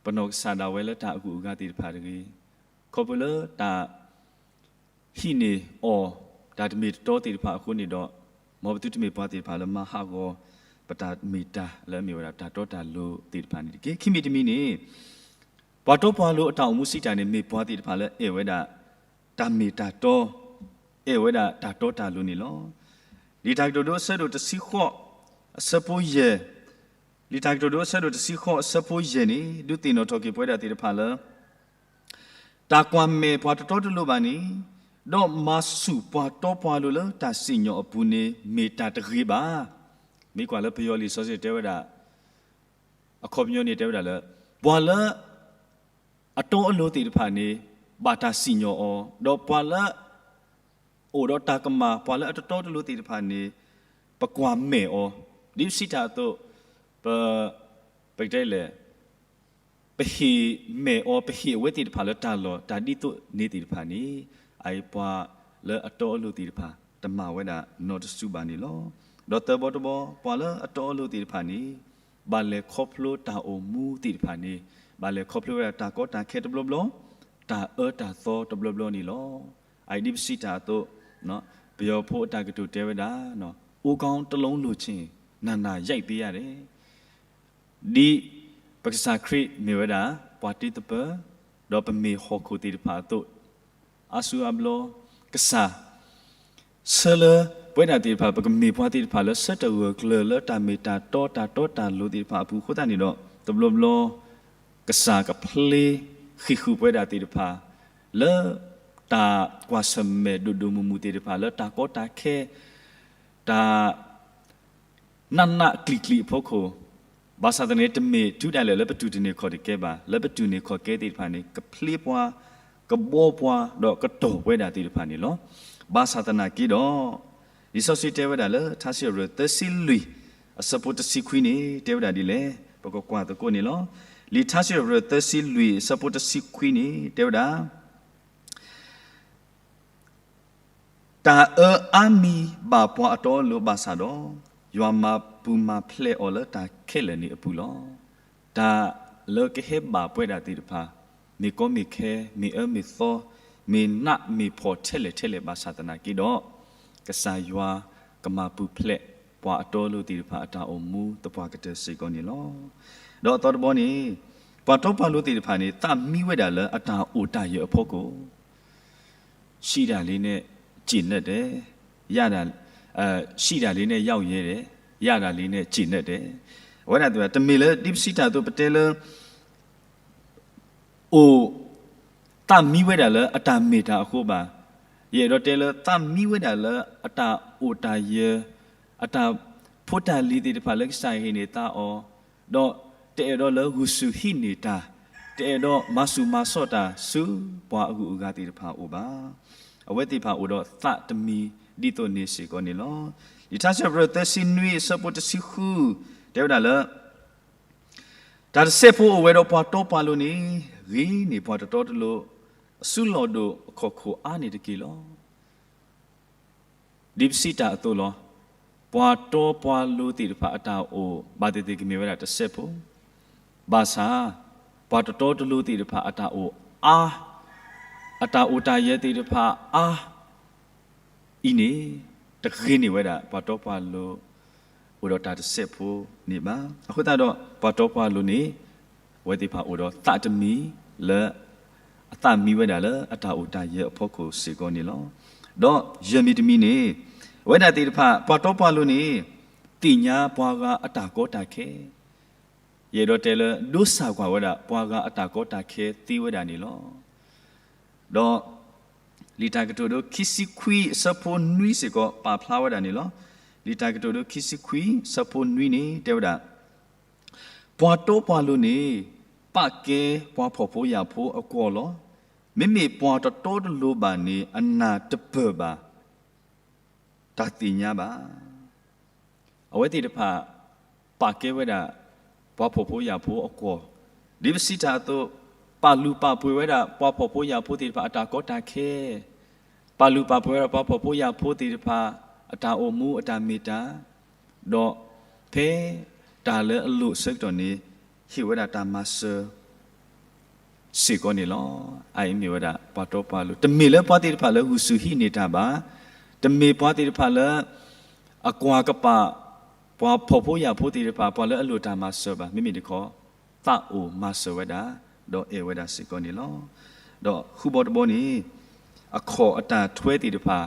ပနီၢ်ကစၢ်ဒၣ်ဝဲလၢတၢ်အဂုၤအဂၤသ့ၣ်တဖၣ်တဂ့ၤ. ခီဖျိလၢတၢ်ဟံးန့ၢ်အီၤ တၢ်တမ့ၢ်တတီသ့ၣ်တဖၣ်အဃိန့ၣ်ဒီး, မ်ပသုတမ့ၢ်ပှၤသ့ၣ်တဖၣ်လၢမၤဟးဂီၤ ပတၢ်မ့ၢ်တၢ်လၢအမ့ၢ်ဝဲဒၣ်တၢ်တီတၢ်လိၤသ့ၣ်တဖၣ်န့ၣ်တက့ၢ်. ခံမံၤတမံၤန့ၣ် ပှၤတီပှၤလိၤအတၢ်အိၣ်မူစံးတၢ်န့ၣ် မ့ၢ်ပှၤသ့ၣ်တဖၣ်လၢအဲၣ်ဝဲဒၣ် တၢ်မ့ၢ်တၢ်တီ, အဲၣ်ဝဲဒၣ်တၢ်တီတၢ်လိၤန့ၣ်လီၤ. လံာ်တၢ်ကတိၤဒိအဆၢဒိၣ်တဆံဃိး အဆၢဖိယဲၢ်, လံာ်တၢ်ကတိၤဒိအဆၢဒိၣ်တဆံဃိး အဆၢဖိယဲၢ်န့ၣ် ဒုးသ့ၣ်နီၣ်ထီၣ်က့ၤပဝဲဒၣ်သ့ၣ်တဖၣ်လၢ တၢ်ကွၢ်မဲာ်ပှၤတတီတလိၤဘၣ်န့ၣ်, ဒီးမၤဆူၣ်ပှၤတီပှၤလိၤလၢတၢ်စံၣ်ညီၣ်အပူၤန့ၣ် မ့ၢ်တၢ်တဂ့ၤဘၣ်. မ့ၢ်ကွၢ်လၢပယီၤလံာ်စီဆှံတဲဝဲဒၣ် အခီပညီန့ၣ်တဲဝဲဒၣ်လၢ ပှၤလၢ အတီအလိၤသ့ၣ်တဖၣ်န့ၣ် ဘၣ်တၢ်စံၣ်ညီၣ်အီၤ, ဒီးပှၤလၢ အိၣ်ဒီးတၢ်ကမၣ် ပှၤလၢအတတီတလိၤသ့ၣ်တဖၣ်န့ၣ် ပကွၢ်မဲာ်အီၤ, ဒ်ပစံးတၢ်အသိး, ပ, ပကတဲလဲၣ်, ပဟ့ၣ်မဲာ်အီၤ ပဟ့ၣ်အဝဲသ့ၣ်တဖၣ်လၢတၢ်လီၢ်တၢ်ဒ်သိးန့ၣ်သ့ၣ်တဖၣ်န့ၣ်, အအံၤပှၤလၢအတီအလိၤသ့ၣ်တဖၣ် တမၤဝဲဒၣ်နီတစုဘၣ်န့ၣ်လီၤ. ဒီးသၢဘီတဘီ ပှၤလၢအတီအလိၤသ့ၣ်တဖၣ်န့ၣ် ဘၣ်လဲၤခီဖျိတၢ်အိၣ်မူသ့ၣ်တဖၣ်န့ၣ်, ဘၣ်လဲၤခီဖျိဝဲဒၣ်တၢ်ကီတၢ်ခဲတဘျီဘျီ, တၢ်အၢတၢ်သီတဘျီဘျီန့ၣ်လီၤ. အအံၤဒ်ပစံးတၢ်အသိး, ပယီၤဖိအတၢ်ကတိၤတဲဝဲဒၣ်, အိမ်ခေါင်းတစ်လုံးလိုချင်, နာနာရိုက်ပေးရတယ်. ဒ်ပကစၢ်ခရံာ်မ့ၢ်ဝဲဒၣ် ပှၤတ့သပၢၤ, ဒီးပမ့ၢ်ဟီၣ်ခိၣ်သ့ၣ်တဖၣ်အသိး, အါစုအါဘျီ, ကစၢ် ဆၢလၢပဝဲဒၣ်သ့ၣ်တဖၣ် ပကမ့ၢ်ပှၤသ့ၣ်တဖၣ်လၢဆၢထၢၣ်ဂၢၢ်ကျၢၤလၢတၢ်မ့ၢ်တၢ်တီတၢ်တီတၢ်လိၤသ့ၣ်တဖၣ်အပူၤအဃိသတးန့ၣ်ဒီး တဘျီဘျီ ကစၢ်ကဖျ့ဃံးဃုာ်ပဝဲဒၣ်သ့ၣ်တဖၣ် လၢတၢ်ကွၢ်ဆၢၣ်မဲာ်ဒိၣ်ဒိၣ်မုၢ်မုၢ်သ့ၣ်တဖၣ် လၢတၢ်ကီတၢ်ခဲ တၢ် နးနးကျံၤကျံၤအဖီခိၣ်, ဘၣ်ဆၣ်သနာ်က့ တမ့ၢ်တုၤဒၣ်လဲာ်လၢပတူၢ်တန့ၢ်ခီၣ်တကဲဘၣ်, လၢပတူၢ်န့ၢ်ခီၣ်ကဲသ့ၣ်တဖၣ်န့ၣ် ကဖျ့ပှၤ, ကဘှီပှၤ, ဒီးကတီၢ်ပဝဲဒၣ်သ့ၣ်တဖၣ်န့ၣ်လီၤ. ဘၣ်ဆၣ်သနာ်က့ဒီး လံာ်စီဆှံတဲဝဲဒၣ်လၢ ထါစံးအရၢၢ်သၢဆံလွံၢ် အဆၢဖိတဆံခွံန့ၣ် တဲဝဲဒၣ်ဒ်လဲၣ်, ပကကွၢ်သကိးန့ၣ်လီၤ. လံာ်ထါစံးအရၢၢ်သၢဆံလွံၢ် အဆၢဖိတဆံခွံန့ၣ် တဲဝဲဒၣ် တၢ်အၢအါမံၤဘၣ်ပှၤအတီအလိၤဘၣ်ဆၣ်ဒီး, ယွၤမၤပူၤမၤဖျဲးအီၤလၢတၢ်ခဲလၢာ်န့ၣ်အပူၤလီၤ. တၢ်လၢကဟဲဘၣ်ပဝဲဒၣ်သ့ၣ်တဖၣ်, မ့ၢ်ကီမ့ၢ်ခဲ, မ့ၢ်အၢမ့ၢ်သီ, မ့ၢ်နးမ့ၢ်ဖှီၣ်ထဲလဲၣ်ထဲလဲၣ်ဘၣ်ဆၣ်သနာ်က့ဒီး, ကစၢ်ယွၤကမၤပူၤဖျဲးပှၤအတီအလိၤသ့ၣ်တဖၣ်အတၢ်အိၣ်မူသပှၢ်ကတၢၢ်စ့ၢ်ကီးန့ၣ်လီၤ. ဒီးအသီတဘီန့ၣ်, ပှၤတီပှၤလိၤသ့ၣ်တဖၣ်န့ၣ် သးမံဝဲဒၣ်လၢအတၢ်အိၣ်တၢ်ယၢၤအဖီခိၣ် ရှိတာလေးနဲ့ ကျေနပ်တယ်, ရတာ, အဲ, ရှိတာလေးနဲ့ ရောက်ရဲတယ်, ရတာလေးနဲ့ ကျေနပ်တယ်. အဝဲဒၣ်တမ့ၢ်လၢ ဒ်ပစံးတၢ်အသိး ပတဲလၢ အိၣ်, သးမံဝဲဒၣ်လၢအတၢ်မ့ၢ်တၢ်အဃိဘၣ်. ယအဲၣ်ဒိးတဲလၢ သးမံဝဲဒၣ်လၢအတၢ်အိၣ်တၢ်ယၢၤ, အတၢ်ဖိတၢ်လံၤသ့ၣ်တဖၣ်လၢကစၢ်ဟ့ၣ်န့ၢ်သးအီၤ, ဒီးတအဲၣ်ဒိးလၢဂုာ်ဆူၣ်ဟံးန့ၢ်တၢ်, တအဲၣ်ဒိးမၤဆူၣ်မၤစီၣ်တၢ်ဆူပှၤအဂုၤအဂၤသ့ၣ်တဖၣ်အအိၣ်ဘၣ်. အဝဲသ့ၣ်တဖၣ်အိၣ်ဒီးသးတမံဒ်သိးန့ၣ်စ့ၢ်ကီးန့ၣ်လီၤ. လံာ်ထါစံးအရၢၢ်သၢဆံနွံအဆၢဖိတဆံဃု တဲဝဲဒၣ်လၢ တၢ်တစဲးဖိအိၣ်ဝဲဒီးပှၤတီပှၤလိၤန့ၣ်, ဂ့ၤန့ၢ်ပှၤတတီတလိၤ, အစုလီၢ်ဒိၣ်အခီၣ်ခိၣ်အါန့ၣ်တက့ၢ်လီၤ. ဒ်ပစံးတၢ်အသိးလီၤ. ပှၤတီပှၤလိၤသ့ၣ်တဖၣ်အတၢ်အိၣ် ဘၣ်သ့ၣ်သ့ၣ်ကမ့ၢ်ဝဲဒၣ်တစဲးဖိ, ဘၣ်ဆၣ် ပှၤတတီတလိၤသ့ၣ်တဖၣ်အတၢ်အိၣ်အါ, အတၢ်အိၣ်တၢ်ယၢၤသ့ၣ်တဖၣ်အါ အံၤန့ၣ် တဂ့ၤန့ၢ်ဝဲဒၣ် ပှၤတီပှၤလိၤ အိၣ်ဒီးတၢ်တစဲးဖိန့ၣ်ဘၣ်. အဃိသတးဒီး ပှၤတီပှၤလိၤန့ၣ် အဝဲသ့ၣ်တဖၣ်အိၣ်ဒီးသးတမံၤလၢ အသးမံဝဲဒၣ်လၢအတၢ်အိၣ်တၢ်ယၢၤအဖီခိၣ်စ့ၢ်ကီးန့ၣ်လီၤ. ဒီးယဲၢ်မံၤတမံၤန့ၣ် အဝဲဒၣ်သ့ၣ်တဖၣ် ပှၤတီပှၤလိၤန့ၣ် သ့ၣ်ညါပှၤဂၤအတၢ်ကီတၢ်ခဲ ယအဲၣ်ဒိးတဲလၢ ဒိစၢ်ကွၢ်ဝဲဒၣ် ပှၤဂၤအတၢ်ကီတၢ်ခဲသ့ဝဲဒၣ်န့ၣ်လီၤ. ဒီး လံာ်တၢ်ကတိၤဒိခံဆံခွံအဆၢဖိနွံစ့ၢ်ကီး ပာ်ဖျါဝဲဒၣ်န့ၣ်လီၤ. လံာ်တၢ်ကတိၤဒိခံဆံခွံအဆၢဖိနွံန့ၣ် တဲဝဲဒၣ်, ပှၤတီပှၤလိၤန့ၣ် ပာ်ကဲပှၤဖှီၣ်ဖိယာ်ဖိအကွီၢ်လီၤ. မ့မ့ၢ်ပှၤတတီတလိၤဘၣ်န့ၣ် အနၢ်တပၢၢ်ဘၣ် တၢ်သ့ၣ်ညါဘၣ်. အဝဲသ့ၣ်တဖၣ် ပာ်ကဲဝဲဒၣ် ပှၤဖှီၣ်ဖိယာ်ဖိအကွီၢ်, ဒ်ပစံးတၢ်အသိး, ပာ်လုၢ်ပာ်ပှ့ၤဝဲဒၣ် ပှၤဖှီၣ်ဖိယာ်ဖိသ့ၣ်တဖၣ်အတၢ်ကီတၢ်ခဲ, ပာ်လုၢ်ပာ်ပှ့ၤဝဲဒၣ် ပှၤဖှီၣ်ဖိယာ်ဖိသ့ၣ်တဖၣ် အတၢ်အိၣ်မူအတၢ်မ့ၢ်တၢ်, ဒီး ဖဲတၢ်လၢအလိၣ်အဆၢကတီၢ်န့ၣ် ဟ့ၣ်ဝဲဒၣ်တၢ်မၤစၢၤ စ့ၢ်ကီးန့ၣ်လီၤ. အအံၤမ့ၢ်ဝဲဒၣ် ပှၤတီပှၤလိၤ, တမ့ၢ်လၢပှၤသ့ၣ်တဖၣ်လၢဂုာ်ဆူၣ်ဟံးန့ၢ်တၢ်ဘၣ်, တမ့ၢ်ပှၤသ့ၣ်တဖၣ်လၢ အကွၢ်ကပာ် ပှၤဖှီၣ်ဖိယာ်ဖိသ့ၣ်တဖၣ် ပှၤလၢအလိၣ်တၢ်မၤစၢၤဘၣ်, မ့မ့ၢ်တခီ သးအိၣ်မၤစၢၤဝဲဒၣ် ဒီးအဲၣ်ဝဲဒၣ်စ့ၢ်ကီးန့ၣ်လီၤ. ဒီးဃုဘီတဘီန့ၣ် အခီၣ်အတၢ်ထွဲသ့ၣ်တဖၣ်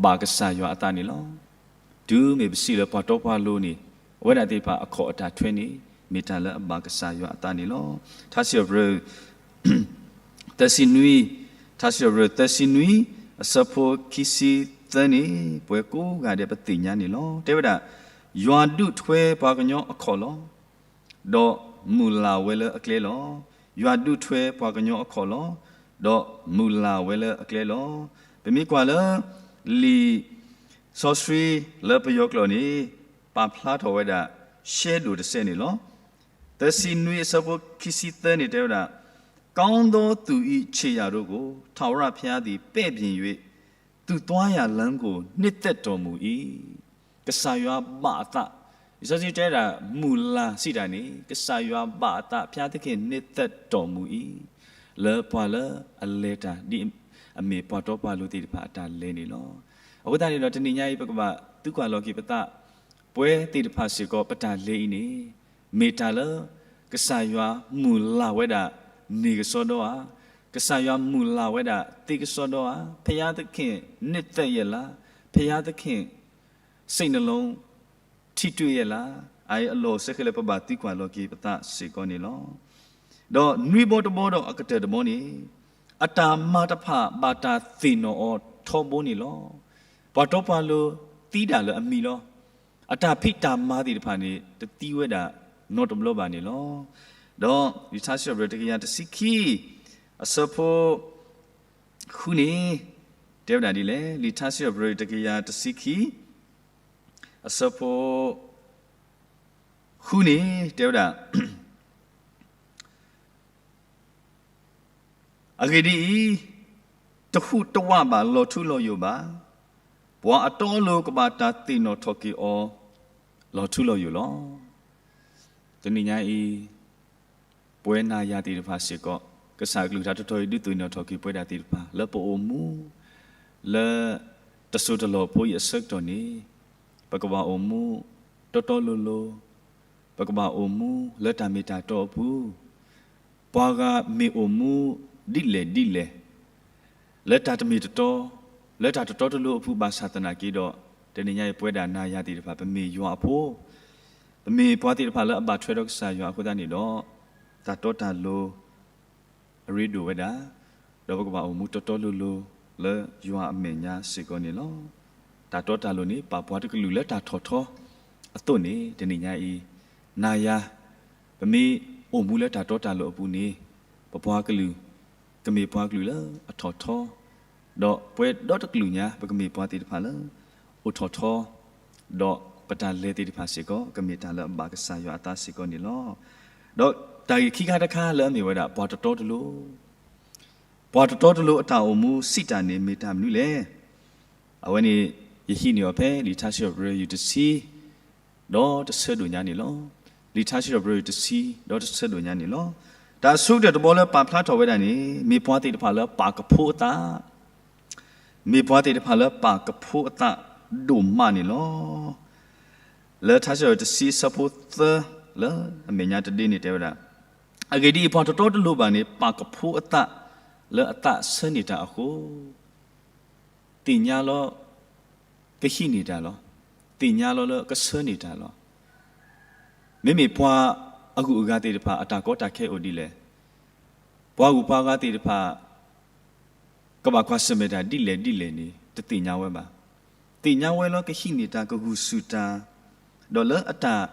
ဘၣ်ကစၢ်ယွၤအသးန့ၣ်လီၤ. တုၤမ့ၢ်ပစံးလၢပှၤတီပှၤလိၤန့ၣ် အဝဲဒၣ်သ့ၣ်တဖၣ်အခီၣ်အတၢ်ထွဲန့ၣ် မ့ၢ်တၢ်လၢအဘၣ်ကစၢ်ယွၤအသးန့ၣ်လီၤ. ထါစံးအရၢၢ် သၢဆံနွံ, ထါစံးအရၢၢ်သၢဆံနွံ အဆၢဖိခံဆံသၢန့ၣ် ပဝဲကိးဂၤဒဲးပသ့ၣ်ညါန့ၣ်လီၤ. တဲဝဲဒၣ်, ယွၤဒုးထွဲပှၤကညီအခီၣ်လီၤ. ဒီးမုၢ်လၢ်ဝဲလၢအကျဲလီၤ. ယွၤဒုးထွဲပှၤကညီအခီၣ်လီၤ. ဒီးမုၢ်လၢ်ဝဲလၢအကျဲလီၤ. ပမ့ၢ်ကွၢ်လၢ လံာ်စီဆှံလၢပယီၤကျိာ်န့ၣ် ပာ်ဖျါထီၣ်ဝဲဒၣ် ရှဲဒိၣ်တစဲးန့ၣ်လီၤ. သၢဆံနွံအဆၢဖိခံဆံသၢန့ၣ်တဲဝဲဒၣ်, ကောင်းသောသူ၏ခြေရာတို့ကို ထာဝရဘုရားသည် ပဲ့ပြင်၍ သူသွားရာလမ်းကို နှစ်သက်တော်မူ၏. ကစၢ်ယွၤဘၣ်အသး, လံာ်စီဆှံတဲဒၣ် မုၢ်လၢ်စံးတၢ်န့ၣ် ကစၢ်ယွၤဘၣ်အသး ဘုရားသခင်နှစ်သက်တော်မူ အံၤ, လၢပှၤလၢအလဲၤတၢ် ဒ်အမ့ၢ်ပှၤတီပှၤလိၤသ့ၣ်တဖၣ်အတၢ်လဲၤန့ၣ်လီၤ. အဃိသတးန့ၣ်ဒီး တနံၤညါအံၤ ပကဘၣ်သုကွၢ်လီၤက့ၤပသး, ပဝဲသ့ၣ်တဖၣ်စ့ၢ်ကီးပတၢ်လဲၤအံၤန့ၣ် မ့ၢ်တၢ်လၢ ကစၢ်ယွၤမုၢ်လၢ်ဝဲဒၣ် န့ၢ်ကစီဒီဧါ, ကစၢ်ယွၤမုၢ်လၢ်ဝဲဒၣ် သ့ကစီဒီဧါ, ဘုရားသခင် နှစ်သက်ရဲ့လား, ဘုရားသခင် စိတ်နှလုံး ထိတွေ့ရဲ့လား, အအံၤအလီၢ်အိၣ်စ့ၢ်ကီးလၢပဘၣ်သံကွၢ်လီၤက့ၤပသးစ့ၢ်ကီးန့ၣ်လီၤ. ဒီးနွံဘီတဘီဒီးအကတၢၢ်တဘီန့ၣ်, အတၢ်မၤတဖၣ်ဘၣ်တၢ်သ့ၣ်နီၣ်အီၤထီဘိန့ၣ်လီၤ. ပှၤတီပှၤလိၤသံဒၣ်လၢအမံၤလီၤ. အတၢ်ဖံးတၢ်မၤသ့ၣ်တဖၣ်န့ၣ် တသံဝဲဒၣ်နီတဘျီဘၣ်န့ၣ်လီၤ. ဒီးလံာ်ထါစံးထီၣ်ပတြၢၤတကယၤတဆံခံ အဆၢဖိ ဃုန့ၣ် တဲဝဲဒၣ်ဒ်လဲၣ်, လံာ်ထါစံးထီၣ်ပတြၢၤတကယၤတဆံခံ အဆၢဖိ ဃုန့ၣ် တဲဝဲဒၣ်, အဂ့ၢ်ဒ်အံၤ, တဟူးတဝးဘၣ်လီၤထူလီၤယိာ်ဘၣ်, ပှၤအတီအလိၤကဘၣ်တၢ်သ့ၣ်နီၣ်ထီၣ်က့ၤအီၤ လီၤထူလီၤယိာ်လီၤ. တနံၤညါအံၤ ပဝဲနၤယၤသ့ၣ်တဖၣ်စ့ၢ်ကီး, ကစၢ်အကလုၢ်ကထါတတီၤအံၤ ဒုးသ့ၣ်နီၣ်ထီၣ်က့ၤပဝဲဒၣ်သ့ၣ်တဖၣ် လၢပအိၣ်မူ လၢတစိၢ်တလီၢ်ဖိအံၤအဆၢကတီၢ်န့ၣ်, ပကဘၣ်အိၣ်မူတီတီလိၤလိၤ, ပကဘၣ်အိၣ်မူလၢတၢ်မ့ၢ်တၢ်တီအပူၤ, ပှၤဂၤမ့ၢ်အိၣ်မူဒ်လဲၣ်ဒ်လဲၣ် လၢတၢ်တမ့ၢ်တတီ, လၢတၢ်တတီတလိၤအပူၤဘၣ်ဆၣ်သနာ်က့ဒီး, တနံၤညါအံၤပဝဲဒၣ်နၤယၤသ့ၣ်တဖၣ် ပမ့ၢ်ယွၤအဖိ, ပမ့ၢ်ပှၤသ့ၣ်တဖၣ်လၢအဘၣ်ထွဲဒီးကစၢ်ယွၤအဃိသတးန့ၣ်ဒီး, တၢ်တီတၢ်လိၤ အရ့ဒိၣ်ဝဲဒၣ်, ဒီးပကဘၣ်အိၣ်မူတီတီလိၤလိၤလၢယွၤအမဲာ်ညါစ့ၢ်ကီးန့ၣ်လီၤ. တၢ်တီတၢ်လိၤန့ၣ် ပာ်ပှၤတကလုာ်လၢတၢ်ထီၣ်ထီအသိးန့ၣ် တနံၤညါအံၤ, နၤယၤ, ပမ့ၢ်အိၣ်မူလၢတၢ်တီတၢ်လိၤအပူၤန့ၣ်, ပပှၤကလုာ် ကမ့ၢ်ပှၤကလုာ်လၢအထီၣ်ထီ, ဒီးပဝဲဒီတကလုာ်ညါ ပကမ့ၢ်ပှၤသ့ၣ်တဖၣ်လၢ အိၣ်ထီၣ်ထီ, ဒီးပတၢ်လဲၤသ့ၣ်တဖၣ်စ့ၢ်ကီး ကမ့ၢ်တၢ်လၢအဘၣ်ကစၢ်ယွၤအသးစ့ၢ်ကီးန့ၣ်လီၤ. ဒီးတၢ်ဂ့ၢ်ခံခါတခါလၢအမ့ၢ်ဝဲဒၣ် ပှၤတတီတလိၤ ပှၤတတီတလိၤအတၢ်အိၣ်မူစံးတၢ်န့ၣ်မ့ၢ်တၢ်မနုၤလဲၣ်. အဝဲန့ၣ် ယဟံးန့ၢ်အီၤဖဲလံာ်ထါစံးထီၣ်ပတြၢၤတဆံ ဒီးတဆၢဒိၣ်ညါန့ၣ်လီၤ. လံာ်ထါစံးထီၣ်ပတြၢၤတဆံ ဒီးတဆၢဒိၣ်ညါန့ၣ်လီၤ. တၢ်အဆိကတၢၢ်တဘီလၢပာ်ဖျါထီၣ်ဝဲဒၣ်န့ၣ် မ့ၢ်ပှၤသ့ၣ်တဖၣ်လၢပာ်ကဖိအသး မ့ၢ်ပှၤသ့ၣ်တဖၣ်လၢပာ်ကဖိအသးဒိၣ်မးန့ၣ်လီၤ. လၢထါစံးထီၣ်တဆံအဆၢဖိသၢ လၢအမဲာ်ညါတဒ့န့ၣ်တဲဝဲဒၣ်, အဂ့ၢ်ဒ်အံၤ, ပှၤတတီတလိၤဘၣ်န့ၣ် ပာ်ကဖိအသးလၢအသးဆၢန့ၢ်တၢ်အဃိ သ့ၣ်ညါလီၤ ကဟံးန့ၢ်တၢ်လီၤ. သ့ၣ်ညါလီၤလၢကဆၢန့ၢ်တၢ်လီၤ. မ့မ့ၢ်ပှၤအဂုၤအဂၤသ့ၣ်တဖၣ် အတၢ်ကီတၢ်ခဲအိၣ်ဒ်လဲၣ်, ပှၤဂုၤပှၤဂၤသ့ၣ်တဖၣ် ကဘၣ်ကွၢ်ဆၢၣ်မဲာ်တၢ်ဒ်လဲၣ်ဒ်လဲၣ်န့ၣ် တသ့ၣ်ညါဝဲဘၣ်. သ့ၣ်ညါဝဲလၢကဟံးန့ၢ်တၢ် ကဂုာ်ဆူၣ်တၢ်, ဒီးလၢအတၢ်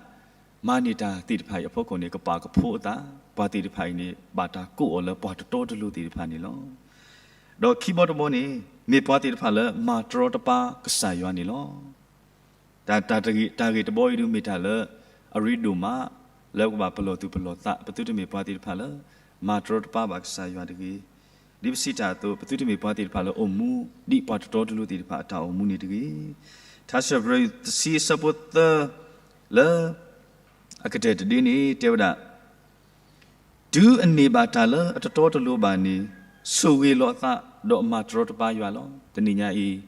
မၤန့ၢ်တၢ်သ့ၣ်တဖၣ်အံၤအဖီခိၣ်န့ၣ် ကပာ်ကဖိအသး, ပှၤသ့ၣ်တဖၣ်အံၤန့ၣ် ဘၣ်တၢ်ကိးအီၤလၢပှၤတတီတလိၤသ့ၣ်တဖၣ်န့ၣ်လီၤ. ဒီးခံဘီတဘီန့ၣ် မ့ၢ်ပှၤသ့ၣ်တဖၣ်လၢမၤတရီတပါကစၢ်ယွၤန့ၣ်လီၤ. တၢ်, တၢ်ဂ့ၢ်တဘီအံၤဒုးမ့ၢ်တၢ်လၢအရ့ဒိၣ်မး, လၢပကဘၣ်ပလီၢ်သူၣ်ပလီၢ်သး, ပသုတမ့ၢ်ပှၤသ့ၣ်တဖၣ်လၢ မၤတရီတပါဘၣ်ကစၢ်ယွၤတဂ့ၤ. ဒ်ပစံးတၢ်အသိး ပသုတမ့ၢ်ပှၤသ့ၣ်တဖၣ်လၢအိၣ်မူဒ်ပှၤတတီတလိၤသ့ၣ်တဖၣ်အတၢ်အိၣ်မူန့ၣ်တဂ့ၤ. ထါစံးထီၣ်ပတြၢၤတဆံအဆၢဖိသၢ လၢ အကတၢၢ်တဒ့န့ၣ် တဲဝဲဒၣ်, တုၤအန့ၢ်ဘၣ်တၢ်လၢအတတီတလိၤဘၣ်န့ၣ် ဆိၣ်ဂ့ၤလီၤအသး ဒီးမၤတရီတပါယွၤလီၤ. တနံၤညါအံၤ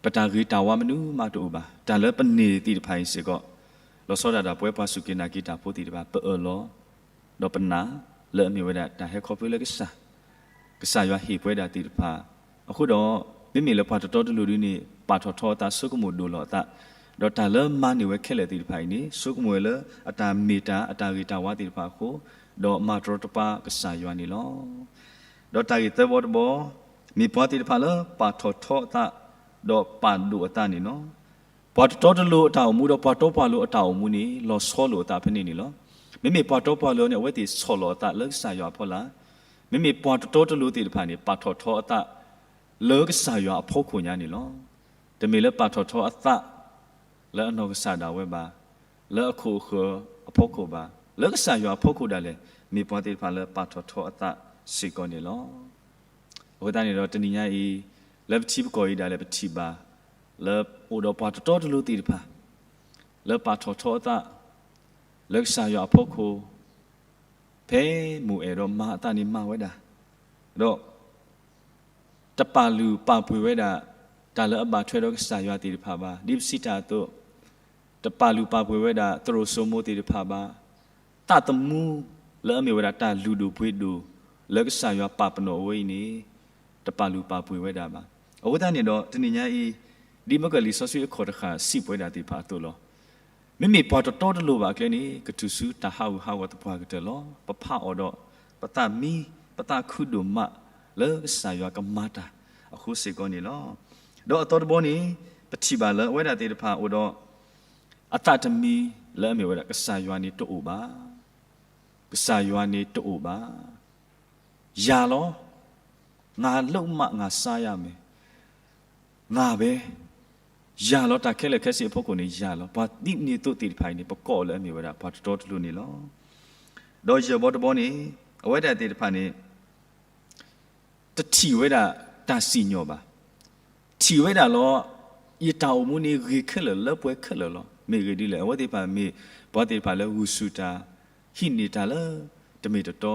ပတၢ်ဂ့ၤတၢ်ဝါမနုၤမးတအိၣ်ဘၣ်. တၢ်လၢပန့ၢ်သ့ၣ်တဖၣ်အံၤစ့ၢ်ကီး, လီၤဆီဒၣ်တၢ်ပဝဲပှၤစူၢ်က့ၤနာ်က့ၤတၢ်ဖိသ့ၣ်တဖၣ် ပအၢၣ်လီၤ, ဒီးပနာ်လၢအမ့ၢ်ဝဲဒၣ်တၢ်ဟဲခီဖျိလၢကစၢ်, ကစၢ်ယွၤဟ့ၣ်ပဝဲဒၣ်သ့ၣ်တဖၣ်, အဃိဒီး မ့မ့ၢ်လၢပှၤတတီတလိၤဒုန့ၣ် ပာ်ထီၣ်ထီအသး ဆိကမိၣ်ဒိၣ်လီၤအသး, ဒီးတၢ်လၢမၤန့ၢ်ဝဲခဲလၢာ်သ့ၣ်တဖၣ်အံၤန့ၣ် ဆိကမိၣ်ဝဲလၢအတၢ်မ့ၢ်တၢ် အတၢ်ဂ့ၤတၢ်ဝါသ့ၣ်တဖၣ်အဃိ, ဒီးမၤတရီတပါကစၢ်ယွၤန့ၣ်လီၤ. ဒီးတၢ်ဂ့ၢ်သၢဘီတဘီ, မ့ၢ်ပှၤသ့ၣ်တဖၣ်လၢပာ်ထီၣ်ထီအသး, ဒီးပာ်ဒိၣ်အသးန့ၣ်လီၤ. ပှၤတတီတလိၤအတၢ်အိၣ်မူဒီးပှၤတီပှၤလိၤအတၢ်အိၣ်မူန့ၣ် လီၤဆီလိာ်အသးဖဲန့ၣ်န့ၣ်လီၤ. မ့မ့ၢ်ပှၤတီပှၤလိၤန့ၣ် အဝဲသ့ၣ်ဆီၣ်လီၤအသးလၢကစၢ်ယွၤအဖီလာ်, မ့မ့ၢ်ပှၤတတီတလိၤသ့ၣ်တဖၣ်န့ၣ် ပာ်ထီၣ်ထီအသး လၢကစၢ်ယွၤအဖီခိၣ်ညါန့ၣ်လီၤ. တမ့ၢ်လၢပာ်ထီၣ်ထီအသး လၢအနီၢ်ကစၢ်ဒၣ်ဝဲဘၣ်, လၢအခိၣ်အဃၢၤအဖီခိၣ်ဘၣ်, လၢကစၢ်ယွၤအဖီခိၣ်ဒၣ်လဲာ် မ့ၢ်ပှၤသ့ၣ်တဖၣ်လၢပာ်ထီၣ်ထီအသးစ့ၢ်ကီးန့ၣ်လီၤ. အဃိသတးန့ၣ်ဒီးတနံၤညါအံၤ, လၢပထံပကီၢ်အံၤဒၣ်လဲာ်ပထံၣ်ဘၣ်, လၢအိၣ်ဒီးပှၤတတီတလိၤသ့ၣ်တဖၣ် လၢပာ်ထီၣ်ထီအသး လၢကစၢ်ယွၤအဖီခိၣ် ဖဲမိၢ်အဲၣ်ဒီးမါအသးန့ၣ်မၤဝဲဒၣ်, ဒီး တပာ်လုၢ်ပာ်ပှ့ၤဝဲဒၣ် တၢ်လၢအဘၣ်ထွဲဒီးကစၢ်ယွၤသ့ၣ်တဖၣ်ဘၣ်. ဒ်ပစံးတၢ်အသိး, တပာ်လုၢ်ပာ်ပှ့ၤဝဲဒၣ်သရိာ်စိမိၤသ့ၣ်တဖၣ်ဘၣ်. သးသမူလၢအမ့ၢ်ဝဲဒၣ်တၢ်လုၢ်ဒိၣ်ပှ့ၤဒိၣ် လၢကစၢ်ယွၤပာ်ပနီၣ်အဝဲအံၤန့ၣ် တပာ်လုၢ်ပာ်ပှ့ၤဝဲဒၣ်ဘၣ်. အဃိသတးန့ၣ်ဒီး တနံၤညါအံၤ, ဒ်မ့ၢ်ကလံာ်စီဆှံအခီၣ်တဃၣ်စံးပဝဲဒၣ်သ့ၣ်တဖၣ်အသိးလီၤ. မ့မ့ၢ်ပှၤတတီတလိၤဘၣ်အကျဲန့ၣ် ကတုၤဆူတၢ်ဟးဂူာ်ဟးဂီၤသပှၢ်ကတၢၢ်လီၤ. ပဖးအီၤဒီး ပသးမံ, ပသးခုဒိၣ်မးလၢကစၢ်ယွၤကမၤတၢ်အဃိစ့ၢ်ကီးန့ၣ်လီၤ. ဒီးအသီတဘီန့ၣ် ပထံၣ်ဘၣ်လၢအဝဲဒၣ်သ့ၣ်တဖၣ်အိၣ်ဒီး အသးတမံၤလၢအမ့ၢ်ဝဲဒၣ် ကစၢ်ယွၤန့ၣ်တအိၣ်ဘၣ်, ကစၢ်ယွၤန့ၣ်တအိၣ်ဘၣ်. ယၤလီၤ, ငါလုပ်မှငါစားရမယ်, ငါပဲ, ယၤလီၤ တၢ်ခဲလၢာ်ခဲဆ့အဖီခိၣ်န့ၣ် ယၤလီၤ. ပှၤဒ်န့ၣ်အသိးသ့ၣ်တဖၣ်အံၤန့ၣ် ပကိးအီၤလၢအမ့ၢ်ဝဲဒၣ် ပှၤတတီတလိၤန့ၣ်လီၤ. ဒီးယဲၢ်ဘီတဘီန့ၣ် အဝဲဒၣ်သ့ၣ်တဖၣ်န့ၣ် တထံၣ်ဝဲဒၣ်တၢ်စံၣ်ညီၣ်ဘၣ်. ထံၣ်ဝဲဒၣ်လီၤ, ယတၢ်အိၣ်မူန့ၣ်ဂ့ၤခဲလၢာ်လၢပှဲၤခဲလၢာ်လီၤ. မ့ၢ်ဂ့ၢ်ဒ်လဲၣ်, အဝဲသ့ၣ်တဖၣ်မ့ၢ် ပှၤသ့ၣ်တဖၣ်လၢဂုာ်ဆူၣ်တၢ်, ဟံးန့ၢ်တၢ်လၢတမ့ၢ်တတီ,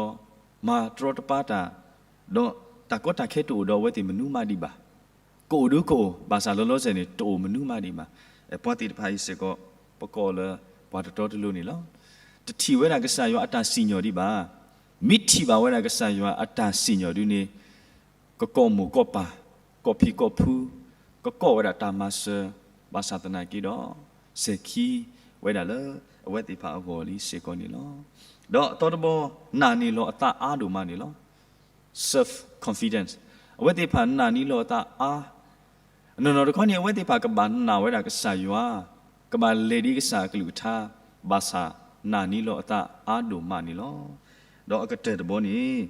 မၤတရီတပါတၢ်, ဒီးတၢ်ကီတၢ်ခဲတအိၣ်ဒီးအဝဲသ့ၣ်မနုၤမးဒံးဘၣ်. ကအိၣ်ဒုကအိၣ်, ဘၣ်ဆၣ်လီၤလီၤဆဲးန့ၣ် တအိၣ်မနုၤမးဒံးဘၣ်. ပှၤသ့ၣ်တဖၣ်အံၤစ့ၢ်ကီး ပကိးလၢပှၤတတီတလိၤန့ၣ်လီၤ. တထံၣ်ဝဲဒၣ်ကစၢ်ယွၤအတၢ်စံၣ်ညီၣ်ဒံးဘၣ်. မ့ၢ်ထံၣ်ဘၣ်ဝဲဒၣ်ကစၢ်ယွၤအတၢ်စံၣ်ညီၣ်ဒုန့ၣ် ကကိးမိၢ်ကိးပၢ်, ကိးဖံးကိးဖု, ကကိးဝဲဒၣ်တၢ်မၤစၢၤ, ဘၣ်ဆၣ်သနာ်က့ဒီး စဲၤခံဝဲဒၣ်လၢအဝဲသ့ၣ်တဖၣ်အဂီၢ်လံစ့ၢ်ကီးန့ၣ်လီၤ. ဒီးအသီတဘီ နာ်န့ၢ်လီၤအသးအါဒိၣ်မးန့ၣ်လီၤ. Self confidence, အဝဲသ့ၣ်တဖၣ်နာ်န့ၢ်လီၤအသးအါ, အနီၢ်နီၢ်တခီန့ၣ် အဝဲသ့ၣ်တဖၣ်ကဘၣ်နာ်ဝဲဒၣ်ကစၢ်ယွၤ, ကဘၣ်လဲၤဒ်ကစၢ်အကလုၢ်ကထါ, ဘၣ်ဆၣ်နာ်န့ၢ်လီၤအသးအါဒိၣ်မးန့ၣ်လီၤ. ဒီးအကတၢၢ်တဘီန့ၣ်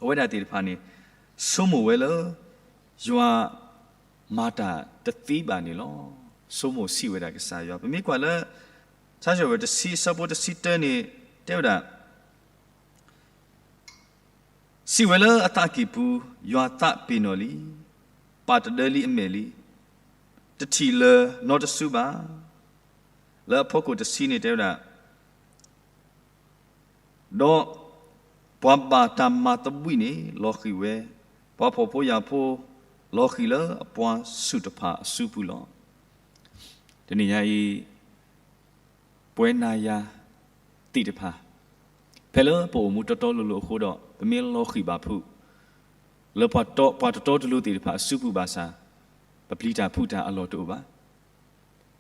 အဝဲဒၣ်သ့ၣ်တဖၣ်န့ၣ် ဆိကမိၣ်ဝဲလၢ ယွၤမၤတၢ်တသ့ဘၣ်န့ၣ်လီၤ. ဆိကမိၣ်ဆံးဝဲဒၣ်ကစၢ်ယွၤ. ပမ့ၢ်ကွၢ်လၢ ထါစံးဝဲတဆံ အဆၢဖိတဆံတၢန့ၣ် တဲဝဲဒၣ်, စံးဝဲလၢအသးကံၢ်ပူၤ, ယွၤသးပ့ၤနီၣ်လံ, ပာ်တဒၢလံအမဲာ်လံ, တထံၣ်လၢၤနီတစုဘၣ်. လၢအဖီခိၣ်တဆံန့ၣ်တဲဝဲဒၣ်, ဒီးပှၤဘၣ်တၢ်မၤသဘှံးန့ၣ်လီၤဃံၤဝဲ, ပှၤဖှီၣ်ဖိယာ်ဖိလီၤဃံၤလၢအပှၤဆူၣ်တဖၣ်အစုပူၤလီၤ. တနံၤညါအံၤ ပဝဲနၤယၤသ့ၣ်တဖၣ် ဖဲလၢပအိၣ်မူတီတီလိၤလိၤအဃိဒီး ပမ့ၢ်လီၤဃံၤဘၣ်ဖုး လၢပှၤတတီတလိၤသ့ၣ်တဖၣ်အစုပူၤဘၣ်ဆၣ် ပပျံၤတၢ်ဖုးတၢ်အလီၢ်တအိၣ်ဘၣ်.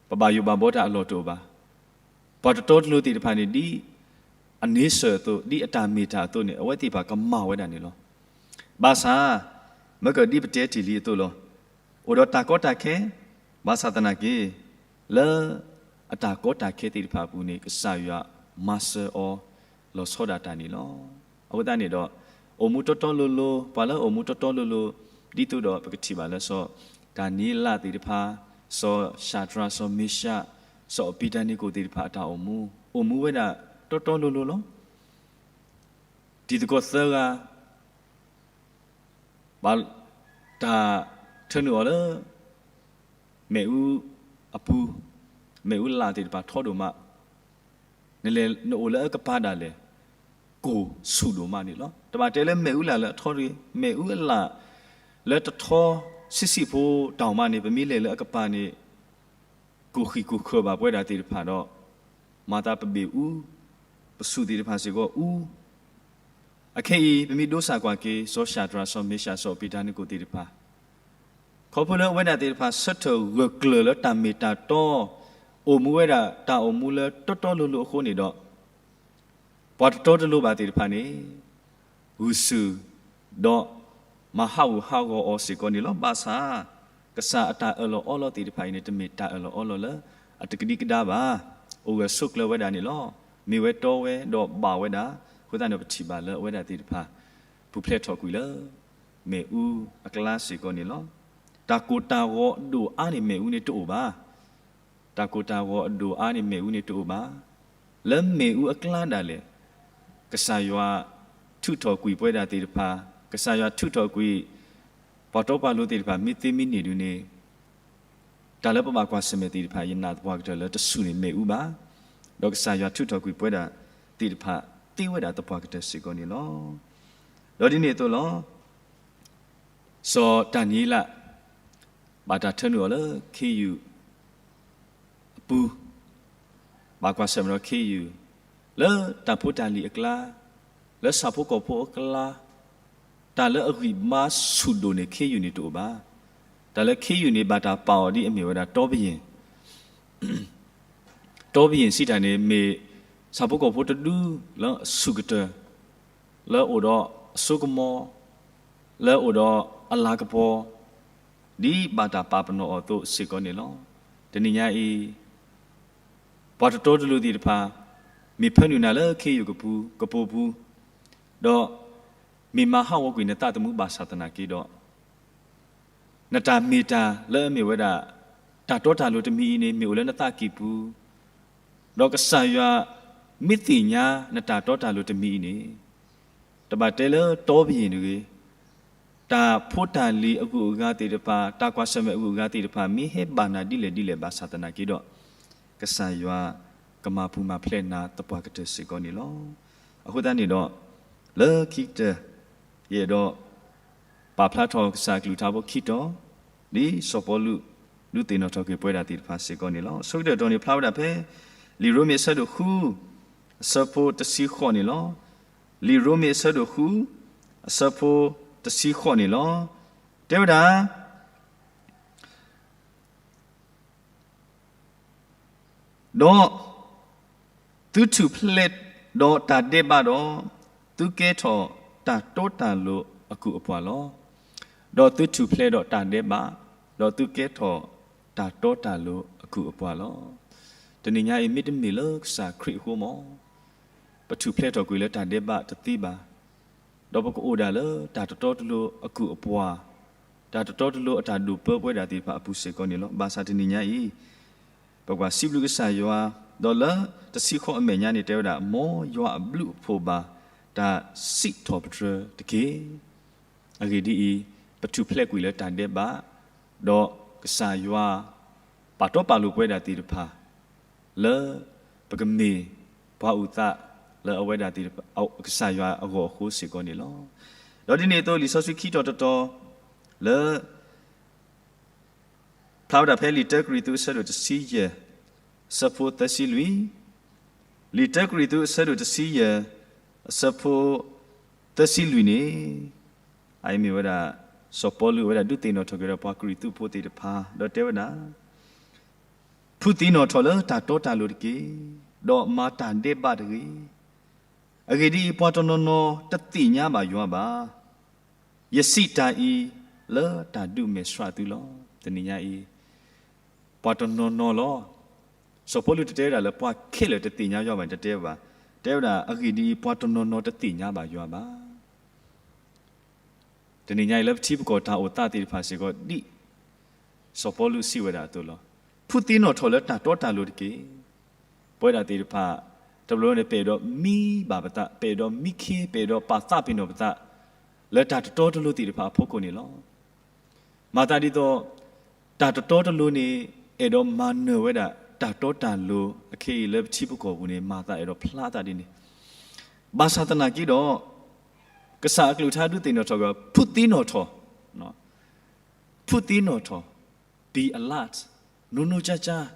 ပဘၣ်ယိၣ်ဘၣ်ဘီတၢ်အလီၢ်တအိၣ်ဘၣ်. ပှၤတတီတလိၤသ့ၣ်တဖၣ်န့ၣ် ဒ်အန့ဆၢၣ်အသိး ဒ်အတၢ်မ့ၢ်တၢ်အသိးန့ၣ် အဝဲသ့ၣ်တဖၣ်ကမၤဝဲဒၣ်န့ၣ်လီၤ. ဘၣ်ဆၣ် မ့ၢ်ကဒ်ပတဲတ့ၢ်လံအသိးလီၤ. အိၣ်ဒီးတၢ်ကီတၢ်ခဲ, ဘၣ်ဆၣ်သနာ်က့ လၢအတၢ်ကီတၢ်ခဲသ့ၣ်တဖၣ်အပူၤန့ၣ် ကစၢ်ယွၤမၤစၢၤအီၤလီၤဆီဒၣ်တၢ်န့ၣ်လီၤ. အဃိသတးန့ၣ်ဒီး အိၣ်မူတီတီလိၤလိၤ, ပှၤလၢအိၣ်မူတီတီလိၤလိၤ ဒ်သိးဒီးပကထံၣ်ဘၣ်လၢစီၤဒၤနံးယ့လးသ့ၣ်တဖၣ်, စီၤၡၤဒြး, စီၤမ့ၤၡး, စီၤအဘ့းနကိၣ်သ့ၣ်တဖၣ်အတၢ်အိၣ်မူ, အိၣ်မူဝဲဒၣ်တီတီလိၤလိၤလီၤ. တံၤသကိးသၢဂၤ ဘၣ်တၢ်ထၢနုာ်အီၤလၢ မ့ၣ်အူအပူၤ, မ့ၣ်အူလၣ်သ့ၣ်တဖၣ်ထီဒိၣ်မး, နလဲၤနအိၣ်လၢအကပၤဒၣ်လဲာ် ကိၢ်ဆူၣ်ဒိၣ်မးန့ၣ်လီၤ. တဘၣ်တဲလၢမ့ၣ်အူလၣ်လၢအထီတဂ့ၤ, မ့ၣ်အူအလၣ်လၢတထီဆံးဆံးဖိတၢ်မးန့ၣ် ပမ့ၢ်လဲၤလၢအကပၤန့ၣ် ကိၢ်ဃံးကိၢ်ခၢးဘၣ်ပဝဲဒၣ်သ့ၣ်တဖၣ်ဒီး မၤသးပဘ့ၣ်အူ, ပဆူၣ်သ့ၣ်တဖၣ်စ့ၢ်ကီးအူ. အခဲအံၤ ပမ့ၢ်ဒိစၢ်ကွၢ်က့ၤ စီၤၡၤဒြး, စီၤမ့ၤၡး, စီၤအဘ့းနကိၣ်သ့ၣ်တဖၣ်, ခီဖျိလၢအဝဲဒၣ်သ့ၣ်တဖၣ် ဆၢထၢၣ်ဂၢၢ်ကျၢၤလၢတၢ်မ့ၢ်တၢ်တီ, အိၣ်မူဝဲဒၣ်တၢ်အိၣ်မူလၢတီတီလိၤလိၤအဃိန့ၣ်ဒီး ပှၤတတီတလိၤဘၣ်သ့ၣ်တဖၣ်န့ၣ် ဂုာ်ဆူၣ်ဒီးမၤဟးဂူာ်ဟးဂီၤအီၤစ့ၢ်ကီးန့ၣ်လီၤ. ဘၣ်ဆၣ် ကစၢ်အတၢ်အၢၣ်လီၤအီလီၤသ့ၣ်တဖၣ်အံၤန့ၣ် တမ့ၢ်တၢ်အၢၣ်လီၤအီလီၤလၢအတကဒံကဒါဘၣ်. အိၣ်ဂၢၢ်ဆိးကျၢၤဝဲဒၣ်န့ၣ်လီၤ. မ့ၢ်ဝဲတီဝဲဒီးဘၣ်ဝဲဒၣ်. အဃိသတးန့ၣ် ပထံၣ်ဘၣ်လၢအဝဲဒၣ်သ့ၣ်တဖၣ် ပူၤဖျဲးထီၣ်ကွံာ်လၢ မ့ၣ်အူအကျါစ့ၢ်ကီးန့ၣ်လီၤ. တၢ်ကိၢ်တၢ်ဂီၤအဒိၣ်အါန့ၣ် မ့ၣ်အူန့ၣ်တအိၣ်ဘၣ်. တၢ်ကိၢ်တၢ်ဂီၤအဒိၣ်အါန့ၣ် မ့ၣ်အူန့ၣ်တအိၣ်ဘၣ်. လၢမ့ၣ်အူအကျါဒၣ်လဲာ် ကစၢ်ယွၤထုးထီၣ်ကွံာ်ပဝဲဒၣ်သ့ၣ်တဖၣ်, ကစၢ်ယွၤထုးထီၣ်ကွံာ် ပှၤတီပှၤလိၤသ့ၣ်တဖၣ် မ့ၢ်သ့မ့ၢ်န့ၢ်ဒုန့ၣ် တၢ်လၢပဘၣ်ကွၢ်ဆၢၣ်မဲာ်သ့ၣ်တဖၣ် ယနာ်သပှၢ်ကတၢၢ်လၢတဆူၣ်န့ၢ်မ့ၣ်အူဘၣ်. ဒီးကစၢ်ယွၤထုးထီၣ်ကွံာ်ပဝဲဒၣ်သ့ၣ်တဖၣ် သ့ဝဲဒၣ်သပှၢ်ကတၢၢ်စ့ၢ်ကီးန့ၣ်လီၤ. ဒီးဒ်န့ၣ်အသိးလီၤ. စီၤဒၤနံးယ့လး ဘၣ်တၢ်ထၢနုာ်အီၤလၢခ့ယုၢ်အပူၤ, ဘၣ်ကွၢ်ဆၢၣ်မဲာ်ဒီးခ့ယုၢ်, လၢတၢ်ဖိတၢ်လံၤအကျါ, လၢဆၣ်ဖိကီၢ်ဖိအကျါ, တၢ်လၢအဂံၢ်ဘါဆူၣ်ဒိၣ်န့ၢ်ခ့ယုၢ်န့ၣ်တအိၣ်ဘၣ်. တၢ်လၢခ့ယုၢ်န့ၣ် ဘၣ်တၢ်ပာ်အီၤဒ်အမ့ၢ်ဝဲဒၣ်တီပယ့ၢ်, တီပယ့ၢ်စံးတၢ်န့ၣ် မ့ၢ်ဆၣ်ဖိကီၢ်ဖိတဒူလၢအဆူၣ်ကတၢၢ် လၢအအိၣ်ဒီးအစိကမီၤ, လၢအအိၣ်ဒီးအလၤကပီၤ, ဒ်ဘၣ်တၢ်ပာ်ပနီၣ်အီၤအသိးစ့ၢ်ကီးန့ၣ်လီၤ. တနံၤညါအံၤ ပှၤတတီတလိၤသ့ၣ်တဖၣ် မ့ၢ်ဖၢနုာ်နၤလၢခ့ယုၢ်ကပူၤ ကပိာ်ပူၤ, ဒီးမ့ၢ်မၤဟးဂီၤကွံာ်နသးသမူဘၣ်ဆၣ်သနာ်က့ဒီး နတၢ်မ့ၢ်တၢ်လၢအမ့ၢ်ဝဲဒၣ် တၢ်တီတၢ်လိၤတမံၤအံၤန့ၣ် မ့ၢ်အိၣ်လၢနသးကံၢ်ပူၤ, ဒီးကစၢ်ယွၤမ့ၢ်သ့ၣ်ညါနတၢ်တီတၢ်လိၤတမံၤအံၤန့ၣ် တဘၣ်တဲလၢတီပယ့ၢ်တဂ့ၤ, တၢ်ဖိတၢ်လံၤအဂုၤအဂၤသ့ၣ်တဖၣ်, တၢ်ကွၢ်ဆၢၣ်မဲာ်အဂုၤအဂၤသ့ၣ်တဖၣ် မ့ၢ်ဟဲဘၣ်နၤဒ်လဲၣ်ဒ်လဲၣ်ဘၣ်ဆၣ်သနာ်က့ဒီး, ကစၢ်ယွၤကမၤပူၤမၤဖျဲးနၤသပှၢ်ကတၢၢ်စ့ၢ်ကီးန့ၣ်လီၤ. အဃိသတးန့ၣ်ဒီး လၢခံကတၢၢ် ယအဲၣ်ဒိး ပာ်ဖျါထီၣ်ကစၢ်အကလုၢ်ကထါဖိခံတီၤ, ဒ်စီၤပီလူး ဒုးသ့ၣ်နီၣ်ထီၣ်က့ၤပဝဲဒၣ်သ့ၣ်တဖၣ်စ့ၢ်ကီးန့ၣ်လီၤ. အဆိကတၢၢ်တတီၤန့ၣ် ဖျါဝဲဒၣ်ဖဲ လံာ်ရိမ့ၤအဆၢဒိၣ်ဃု အဆၢဖိတဆံဃိးန့ၣ်လီၤ. လံာ်ရိမ့ၤအဆၢဒိၣ်ဃု အဆၢဖိတဆံဃိးန့ၣ်လီၤ. တဲဝဲဒၣ် ဒီးသုထူၣ်ဖျဲးဒီးတၢ်ဒဲးဘးဒီး, သုကဲထီၣ်တၢ်တီတၢ်လိၤအကုၢ်အပှၤလီၤ. ဒီးသုထူၣ်ဖျဲးဒီးတၢ်ဒဲးဘး, ဒီးသုကဲထီၣ်တၢ်တီတၢ်လိၤအကုၢ်အပှၤလီၤ. တနံၤညါအံၤ မ့တမ့ၢ်လၢကစၢ်ခရံာ်အဃိမး ပထူၣ်ဖျဲးထီၣ်ကွံာ်လၢတၢ်ဒဲးဘးတသ့ဘၣ်. ဒီးပကအိၣ်ဒၣ်လၢတၢ်တတီတလိၤအကုၢ်အပှၤ, တၢ်တတီတလိၤအတၢ်ဒိၣ်ပၢပဝဲဒၣ်သ့ၣ်တဖၣ်အပူၤစ့ၢ်ကီးန့ၣ်လီၤ. ဘၣ်ဆၣ်တနံၤညါအံၤ ပကွၢ်စံးဘျုးကစၢ်ယွၤ, ဒီးလၢတဆံဃိးအမဲာ်ညါန့ၣ်တဲဝဲဒၣ်, မ်ယွၤအဘျုးအဖှိၣ်ဘၣ်တၢ်စံးထီၣ်ပတြၢၤတက့ၢ်. အဂ့ၢ်ဒ်အံၤ, ပထူၣ်ဖျဲးကွံာ်လၢတၢ်ဒဲးဘး, ဒီးကစၢ်ယွၤပာ်တီပာ်လိၤပဝဲဒၣ်သ့ၣ်တဖၣ် လၢပကမ့ၢ်ပှၤအုၣ်သးလၢအဝဲဒၣ်သ့ၣ်တဖၣ် ကစၢ်ယွၤအဂီၢ်အဃိစ့ၢ်ကီးန့ၣ်လီၤ. ဒီးဒ်န့ၣ်အသိး လံာ်စီဆှံခံတီၤတတီၤ လၢ ဖျါဝဲဒၣ်ဖဲလံာ်တၢကရံၣ်သူးအဆၢဒိၣ်တဆံယဲၢ် အဆၢဖိသၢဆံလွံၢ်, လံာ်တၢကရံၣ်သူးအဆၢဒိၣ်တဆံယဲၢ် အဆၢဖိသၢဆံလွံၢ်န့ၣ်, အအံၤမ့ၢ်ဝဲဒၣ် စီၤပီလူးအဝဲဒၣ်ဒုးသ့ၣ်နီၣ်ထီၣ်က့ၤဒီးပှၤကရံၣ်သူးဖိသ့ၣ်တဖၣ် ဒီးတဲဝဲဒၣ်, ဖုးသ့ၣ်နီၣ်ထီၣ်လၢတၢ်တီတၢ်လိၤတက့ၢ်, ဒီးမၤတၢ်ဒဲးဘးတဂ့ၤ. အဂ့ၢ်ဒ်အံၤ, ပှၤတနီၤနီၤတသ့ၣ်ညါဘၣ်ယွၤဘၣ်. ယစံးတၢ်အံၤလၢတၢ်ဒုးမဲာ်ဆှးသုလီၤ. တနံၤညါအံၤ ပှၤတနီၤနီၤလီၤ. စီၤပီလူးတတဲဝဲဒၣ်လၢပှၤခဲလၢာ်တသ့ၣ်ညါယွၤဘၣ်န့ၣ် တတဲဘၣ်. တဲဝဲဒၣ် အဂ့ၢ်ဒ်အံၤ, ပှၤတနီၤနီၤတသ့ၣ်ညါဘၣ်ယွၤဘၣ်. တနံၤညါအံၤလၢပထံပကီၢ်တၢ်အိၣ်သးသ့ၣ်တဖၣ်စ့ၢ်ကီး ဒ်စီၤပီလူးစံးဝဲဒၣ်အသိးလီၤ. ဖုးသ့ၣ်နီၣ်ထီၣ်လၢတၢ်တီတၢ်လိၤတက့ၢ်. ပဝဲဒၣ်သ့ၣ်တဖၣ် တဘျီန့ၣ် ပအဲၣ်ဒိးမံဘၣ်ပသး, ပအဲၣ်ဒိးမံခ့, ပအဲၣ်ဒိးပာ်သးပ့ၤနီၣ်ပသး လၢတၢ်တတီတလိၤသ့ၣ်တဖၣ်အဖီခိၣ်န့ၣ်လီၤ. မၤသးဒ်သိး တၢ်တတီတလိၤန့ၣ် အဲၣ်ဒိးမၤနၢၤဝဲဒၣ် တၢ်တီတၢ်လိၤအခဲအံၤလၢပထံပကီၢ်ပူၤန့ၣ် မၤသးအဲၣ်ဒိးဖျါသးဒ်န့ၣ်, ဘၣ်ဆၣ်သနာ်က့ဒီး ကစၢ်အကလုၢ်ကထါဒုးသ့ၣ်နီၣ်ထီၣ်က့ၤ ဖုးသ့ၣ်နီၣ်ထီၣ်, ဖုးသ့ၣ်နီၣ်ထီၣ်, be alert, နီၢ်နီၢ်ကၠၢ်ကၠၢ်,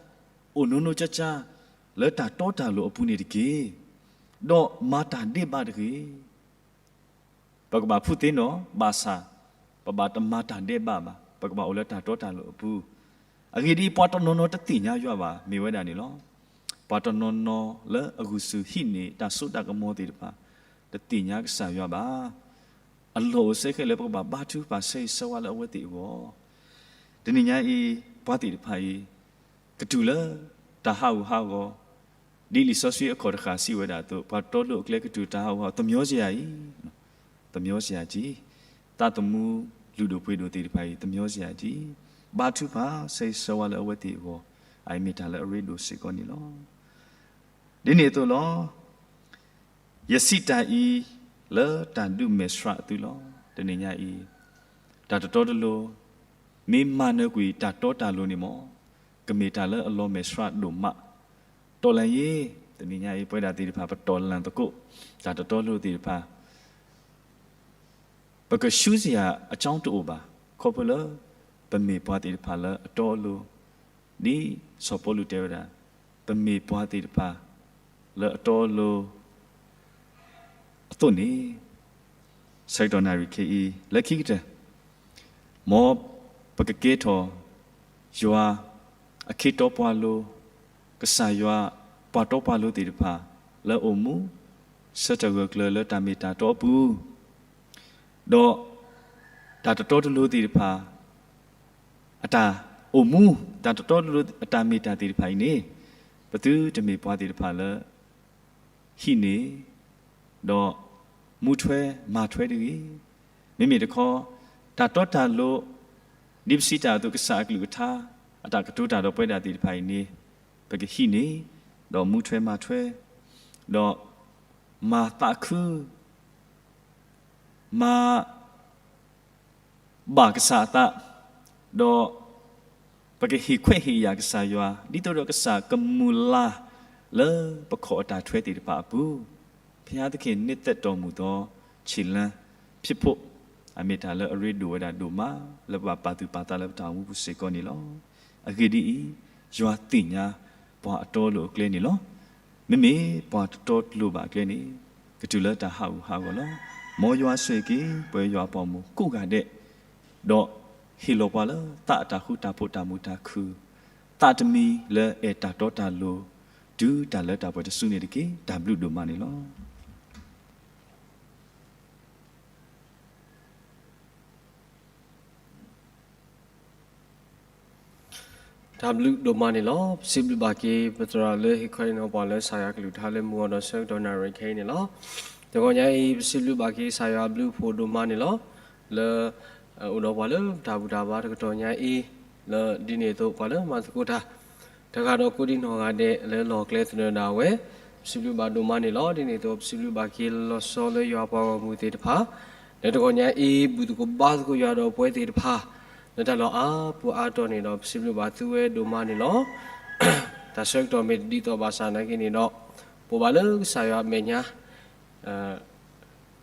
အိၣ်နီၢ်နီၢ်ကၠၢ်ကၠၢ် လၢတၢ်တီတၢ်လိၤအပူၤန့ၣ်တက့ၢ်. ဒီးမၤတၢ်ဒဲးဘးတဂ့ၤ. ပကဘၣ်ဖုးသ့ၣ်နီၣ်, ဘၣ်ဆၣ် ပဘၣ်တမၤတၢ်ဒဲးဘးဘၣ်, ပကဘၣ်အိၣ်လၢတၢ်တီတၢ်လိၤအပူၤ. အဂ့ၢ်ဒ်အံၤ, ပှၤတနီၤနီၤတသ့ၣ်ညါယွၤဘၣ် မ့ၢ်ဝဲဒၣ်န့ၣ်လီၤ. ပှၤတနီၤနီၤလၢအဂုာ်ဆူၣ်ဟံးန့ၢ်တၢ်စိတၢ်ကမီၤသ့ၣ်တဖၣ် တသ့ၣ်ညါကစၢ်ယွၤဘၣ်. အလီၢ်အိၣ်စ့ၢ်ကီးလၢပကဘၣ်ဘါထုကဖၣ်ဆၢဂ့ၤဆၢဝါလၢအဝဲသ့ၣ်အဂီၢ်. တနံၤညါအံၤ ပှၤသ့ၣ်တဖၣ်အံၤ ကတုၤလၢတၢ်ဟးဂူာ်ဟးဂီၤ, ဒ်လံာ်စီဆှံအခီၣ်တဃာ်စံးဝဲဒၣ်အသိး, ပှၤတီလိၤအကျဲကတုၤတၢ်ဟးဂူာ်ဟးဂီၤ သမျီစ့ၢ်ကီးအံၤ, သမျီစ့ၢ်ကီးအံၤ, သးသမူလုၢ်ဒိၣ်ပှ့ၤဒိၣ်သ့ၣ်တဖၣ်အံၤ သမျီစ့ၢ်ကီးအံၤ, ဘါထုကဖၣ်ဆၢဂ့ၤဆၢဝါလၢအဝဲသ့ၣ်အဂီၢ်, အအံၤမ့ၢ်တၢ်လၢအရ့ဒိၣ်စ့ၢ်ကီးန့ၣ်လီၤ. ဒ်န့ၣ်အသိးလီၤ. ယစံးတၢ်အံၤလၢတၢ်ဒုးမဲာ်ဆှးသုလီၤ. တနံၤညါအံၤ တၢ်တတီတလိၤ မ့ၢ်မၤနၢၤကွံာ်တၢ်တီတၢ်လိၤန့ၣ်မး ကမ့ၢ်တၢ်လၢအလီၤမဲာ်ဆှးဒိၣ်မး. တီၢ်လၢ်ယ့, တနံၤညါအံၤ ပဝဲဒၣ်သ့ၣ်တဖၣ် ပတီၢ်လၢ်သကိး တၢ်တတီတလိၤသ့ၣ်တဖၣ် ပကရှုစရာအကြောင်းတအိၣ်ဘၣ်. ခီဖျိလၢ ပမ့ၢ်ပှၤသ့ၣ်တဖၣ်လၢအတီအလိၤ, ဒ်စီၤပီလူးတဲဝဲဒၣ်, ပမ့ၢ်ပှၤသ့ၣ်တဖၣ်လၢအတီအလိၤအသိးန့ၣ်, ဆၢကတီၢ်နၣ်ရံၣ်ခဲအံၤ လၢခံကတၢၢ်, မ် ပကကဲထီၣ် ယွၤအခ့တီပှၤလိၤ, ကစၢ်ယွၤပှၤတီပှၤလိၤသ့ၣ်တဖၣ် လၢအိၣ်မူ ဆၢထၢၣ်ဂၢၢ်ကျၢၤလၢတၢ်မ့ၢ်တၢ်တီအပူၤ, ဒီးတၢ်တတီတလိၤသ့ၣ်တဖၣ် အတၢ်အိၣ်မူ, တၢ်တတီတလိၤအတၢ်မ့ၢ်တၢ်သ့ၣ်တဖၣ်အံၤန့ၣ် ပသုတမ့ၢ်ပှၤသ့ၣ်တဖၣ်လၢ ဟံးန့ၢ် ဒီးမူထွဲမၤထွဲတဂ့ၤ. မ့မ့ၢ်တခီ တၢ်တီတၢ်လိၤ ဒ်ပစံးတၢ်အသိး ကစၢ်အကလုၢ်ကထါ အတၢ်ကတိၤတၢ်ဒီးပဝဲဒၣ်သ့ၣ်တဖၣ်အံၤန့ၣ် ပကဟံးန့ၢ် ဒီးမူထွဲမၤထွဲ ဒီးမၤသးခု မၤ ဘၣ်ကစၢ်အသး, ဒီးပကဟ့ၣ်ခွဲးဟ့ၣ်ယာ်ကစၢ်ယွၤ ဒ်သိးဒီးကစၢ်ကမုၢ်လၢ်လၢပခီၣ်အတၢ်ထွဲသ့ၣ်တဖၣ်အပူၤ, ဘုရားသခင်နှစ်သက်တော်မူသောခြေလှမ်းဖြစ်ဖို့ အမ့ၢ်တၢ်လၢအရ့ဒိၣ်ဝဲဒၣ်ဒိၣ်မး လၢပဘၣ်ပာ်သူၣ်ပာ်သးလၢပတၢ်အိၣ်မူပူၤစ့ၢ်ကီးန့ၣ်လီၤ. အဂ့ၢ်ဒ်အံၤ, ယွၤသ့ၣ်ညါပှၤအတီအလိၤအကျဲန့ၣ်လီၤ. မ့မ့ၢ်ပှၤတတီတလိၤဘၣ်အကျဲန့ၣ် ကတုၤလၢတၢ်ဟးဂူာ်ဟးဂီၤလီၤ. မ်ယွၤဆိၣ်ဂ့ၤက့ၤ ပဝဲယွၤအပှၤဂီၢ်မုၢ်ကိးဂၤဒဲး, ဒီးဟ့ၣ်လီၤပှၤလၢသးအတၢ်ဃူတၢ်ဖိးတၢ်မုာ်တၢ်ခုၣ်, သးတမံၤလၢအဲၣ်တၢ်တီတၢ်လိၤ တုၤတၢ်လၢတၢ်ပှဲၤတစုန့ၣ်တက့ၢ်. တၢ်ဘျုးဒိၣ်မးန့ၣ်လီၤ. တၢ်ဘျုးဒိၣ်မးန့ၣ်လီၤ. ပစံးဘျုးဘၣ်က့ၤ ပသရၣ်လၢဟ့ၣ်ခီဟ့ၣ်နီၤပှၤလၢကစၢ်ယွၤကလုၢ်ကထါလၢမုၢ်ဂီၤဒီးဆၢကတီၢ်နၣ်ရံၣ်ခဲအံၤန့ၣ်လီၤ. တဂီၤညါအံၤ ပစံးဘျုးဘၣ်က့ၤကစၢ်ယွၤအဘျုးအဖှိၣ်ဒိၣ်မးန့ၣ်လီၤ. လၢ အိၣ်ဒီးပှၤလၢတၢ်ဘူၣ်တၢ်ဘါတကတီၢ်ညါအံၤ, လၢဒ်န့ၣ်အသိးပှၤလၢမၤသကိးတၢ် တဂၤဒီးကိးဒံနီၢ်ဂၤဒဲးလၢလီၢ်ကျဲသနၢၣ်ဒၣ်ဝဲ, ပစံးဘျုးဘၣ်ဒိၣ်မးန့ၣ်လီၤ. ဒ်န့ၣ်အသိး ပစံးဘျုးဘၣ်က့ၤလီၤဆီလၢယွၤပှၤဂီၢ်မုၢ်သ့ၣ်တဖၣ် လၢတဂီၤညါအံၤ ဘူၣ်သကိးဘါသကိးယွၤဒီးပဝဲသ့ၣ်တဖၣ် လၢတၢ်လီၢ်အါပူၤအါတီၤန့ၣ်ဒီး ပစံးဘျုးဘၣ်သုဝဲဒိၣ်မးန့ၣ်လီၤ. တၢ်ဆၢကတီၢ်မ့ၢ်တဒ်သိးဘၣ်ဆၣ်နာ်က့န့ၣ်ဒီး ပဘၣ်လၢကစၢ်ယွၤအမဲာ်ညါ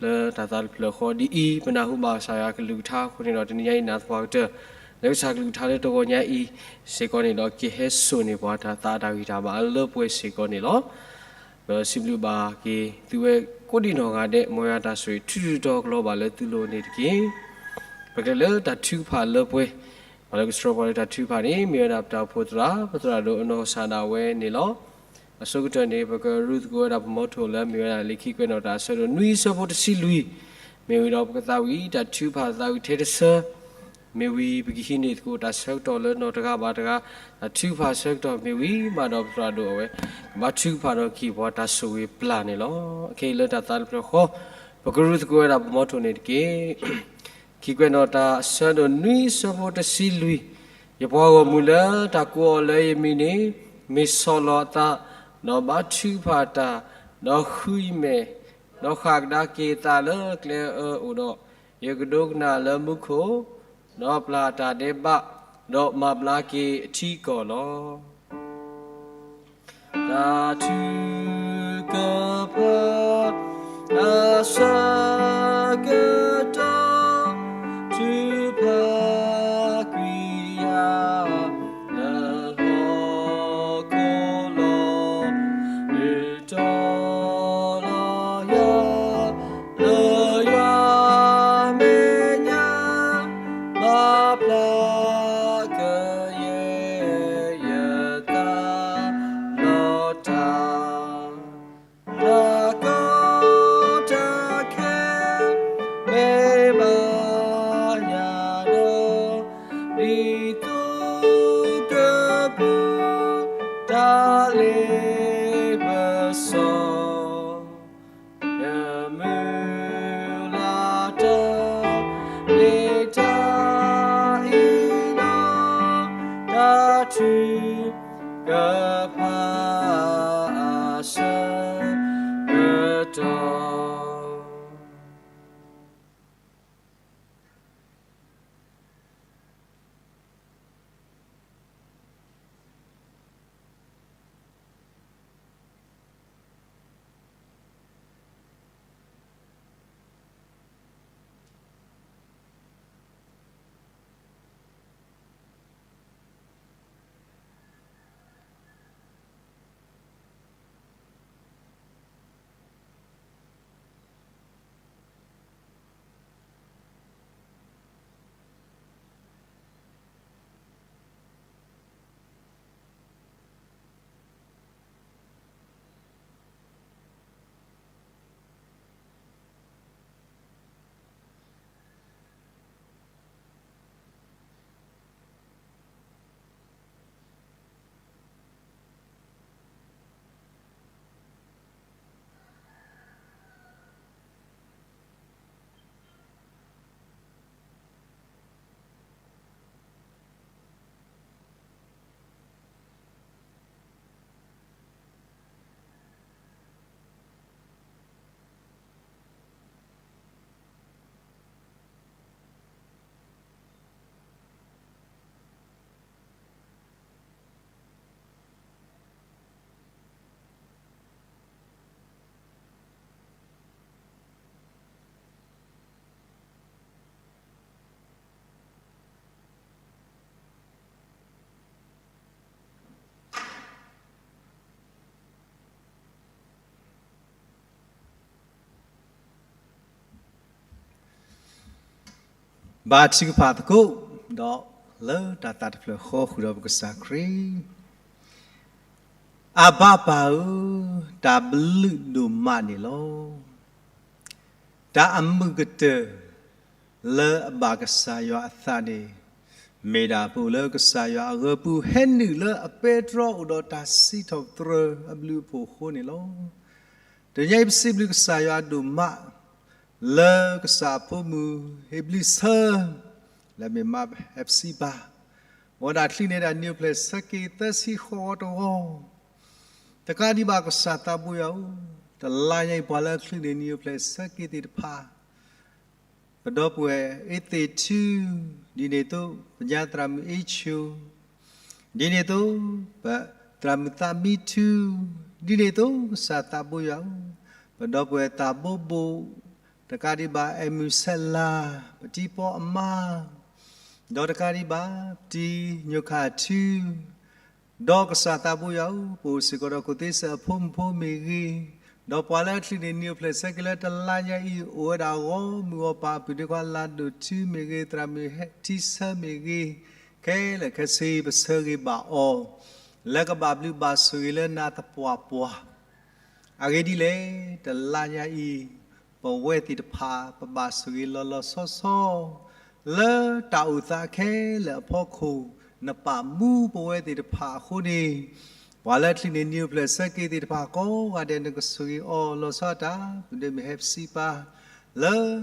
လၢတၢ်သးတဖျၢၣ်ဃီဒ်အံၤ, ပနၢ်ဟူဘၣ်ကစၢ်ယွၤကလုၢ်ကထါအဃိန့ၣ်ဒီး တနံၤညါအံၤနာ်သပှၢ်ကတၢၢ် လၢကစၢ်ကလုၢ်ကထါလၢတဂီၤညါအံၤစ့ၢ်ကီးန့ၣ်ဒီး ကဟဲစိာ်န့ၢ်ပှၤတၢ်သးအတၢ်ဂံၢ်တၢ်ဘါလၢပှဲၤစ့ၢ်ကီးန့ၣ်လီၤ. ပစံးဘျုးဘၣ်က့ၤသုဝဲကိးဒံနီၢ်ဂၤဒဲး, မ်ယွၤတၢ်ဆိၣ်ဂ့ၤထုးထီၣ်ကလီဘၣ်လၢသုလိၤန့ၣ်တက့ၢ်. ပကလဲၤလၢတၢ်ထုကဖၣ်လၢပှဲၤ, ပှၤလၢကဆှၢပှၤလၢတၢ်ထုကဖၣ်န့ၣ် မ့ၢ်ဝဲဒၣ်ပတၢ်အိၣ်ဖှိၣ်သရၣ်, ပသရၣ်ဒိၣ်အနီၢ်ကစၢ်ဒၣ်ဝဲန့ၣ်လီၤ. အဆိကတၢၢ်န့ၣ် ပကရူၢ်သကိးဝဲဒၣ်ပမီထိၣ်လၢအမ့ၢ်ဝဲဒၣ် လံာ်ခံကွဲးနီၣ်တၢ်အဆၢဒိၣ်နွံအဆၢဖိတဆံလွံၢ်, မ့ၢ်ဝံၤဒီးပကသးဝံၣ်တၢ်ထုကဖၣ်သးဝံၣ်ထဲတဆၢ မ့ၢ်ဝံၤ ပကဟံးန့ၢ်သကိးတၢ်ဆၢကတီၢ်လၢနီၢ်တဂၤဘၣ်တဂၤ, တၢ်ထုကဖၣ်ဆၢကတီၢ်မ့ၢ်ဝံၤမးဒီးပသရၣ်ဒိၣ်အဝဲ ကဘၣ်ထုကဖၣ်ဒီးကဟ့ၣ်ပှၤတၢ်ဆိၣ်ဂ့ၤပျၢ်န့ၣ်လီၤ. အခဲအံၤလၢတၢ်သးတဖျၢၣ်ဃီ ပကရူၢ်သကိးဝဲဒၣ်ပမီထိၣ်န့ၣ်တက့ၢ်. ခံကွဲးနီၣ်တၢ်အဆၢဒိၣ်နွံအဆၢဖိတဆံလွံၢ်, ယပှၤဂီၢ်မုၢ်လၢတၢ်ကိးအီၤလၢယမံၤန့ၣ် မ့ၢ်ဆီၣ်လီၤအသး, ဒီးဘါထုကဖၣ်တၢ်, ဒီးဃုယမဲာ်, ဒီးဃၣ်ကဒါက့ၤအသးလၢကျဲအၢအိၣ်ဒီး, ယကဒိကနၣ်လၢမူခိၣ်, ဒီးပျၢ်တၢ်ဒဲးဘး, ဒီးမၤဘျါက့ၤအထံအကီၢ်လီၤ. တၢ်ထုကဖၣ်အဆၢကတီၢ် ထုကဖၣ်ကွံာ်ယၤ လၢဟီၣ်ခိၣ်လီၤ. မုၢ်တီလီၤယၤ လၢယွၤမဲာ်ညါ ဘၣ်ဖျါကယဲၢ် ယသးလီၤတၢ်, တၢ်ကီတၢ်ခဲ မ့ၢ်ဘၣ်ယၤဒီး ဒ်သိးကပူၤ တၢ်လ့ပစီ ယမုၢ်လၢ်တၢ် လၢတၢ်အံၤနီၤ တၢ်ထုကဖၣ်အဆၢကတီၢ် ဘါထုကဖၣ်သကိး, ဒီးလၢတၢ်သးတဖျၢၣ်ဃီဃုာ်ဒီးပကစၢ်ခရံာ်, အဘၣ်ပၢ်ဧၢ, တၢ်ဘျုးဒိၣ်မးန့ၣ်လီၤ. တၢ်အမုာ်ကတၢၢ်လၢအဘၣ်ကစၢ်ယွၤအသးန့ၣ်, မ့ၢ်ဒၣ်ပအိၣ်လၢကစၢ်ယွၤအဂၢၤပူၤ ဟဲနုာ်လၢအပဲတြီအိၣ်ဒီးတၢ်စံးထီၣ်ပတြၢၤအဘျုးအဖှိၣ်အဃိန့ၣ်လီၤ. တနံၤအံၤပစံးဘျုးကစၢ်ယွၤဒိၣ်မး လၢကစၢ်အဖိမုၣ် ဟ့ၣ်ဘျုးဆၢ လၢမ့ၢ်မါဟဲပစံးပၢ်, အိၣ်ဝဲဒၣ်ချုးန့ၢ်ဒၣ်နံၣ်အိၣ်ဖျဲၣ်ဆၢက့ၤသၢဆံဃီတဂီၤ, တကးဒံးဘၣ်ကစၢ်သးဘိယွၤဧၢ, တလါညါအံၤပှၤလၢချုးန့ၢ်နံၣ်အိၣ်ဖျဲၣ်ဆၢက့ၤသ့ၣ်တဖၣ် ပဒီပုၢ်ဝဲၢ်အ့သ့ၣ်ထူ, ဒ်န့ၣ်အသိး ပညါသရၣ်မုၣ်အ့ဆိ, ဒ်န့ၣ်အသိး ပသရၣ်မုၣ်သးမံထူ, ဒ်န့ၣ်အသိးကစၢ်သးဘိယွၤဧၢ, ပဒီပုၢ်ဝဲၢ်သးဘိဘိၣ်, တကးဒံးဘၣ်အဲၣ်မုၢ်ဆဲးလၤ, ပတံၤပီအမါ, ဒီးတကးဒံးဘၣ် ပတံၤညိၣ်ခၣ်ထူ ဒီးကစၢ်သးဘိယွၤဧၢ, ပအိၣ်စ့ၢ်ကီးဒီးခိၣ်သ့စဲးအဖိမုၣ်ဖိမ့ၢ်ဂ့ၤ, ဒီးပှၤလၢအချုးန့ၢ်နံၣ်အိၣ်ဖျဲၣ်ဆၢက့ၤလၢတလါညါအံၤ အိၣ်ဝဲဒၣ်ဂီၢ်မုၢ်ဂီၢ်ပၤ ပုၢ်ဒ့ခွါလၤဒိၣ်ထူမ့ၢ်ဂ့ၤ, သရၣ်မုၣ်ထံဆၢမ့ၢ်ဂ့ၤ, ခဲလၢာ်ခဲဆ့ ပဆၢဂ့ၤဘၣ်အီၤ လၢကဘၣ်ဘျုးဘၣ်ဆိၣ်ဂ့ၤလၢနၤသပှၢ်ပှၢ် အဂ့ၢ်ဒ်လဲၣ်, တလါညါအံၤ ပဝဲသ့ၣ်တဖၣ် ပဘၣ်ဆိၣ်ဂ့ၤလီၤလီၤဆီဆီ လၢတၢ်အိၣ်သးခဲလၢာ်အဖီခိၣ် နပာ်မူပဝဲသ့ၣ်တဖၣ်အဃိန့ၣ်, ပှၤလၢချုးန့ၢ်နံၣ်အိၣ်ဖျဲၣ်ဆၢက့ၤသ့ၣ်တဖၣ်ကိးဂၤဒဲး နကဆိၣ်ဂ့ၤအီၤလီၤဆီဒၣ်တၢ် ပုၢ်ဒ့မုၣ်ဟဲပစံးပၢ် လၢ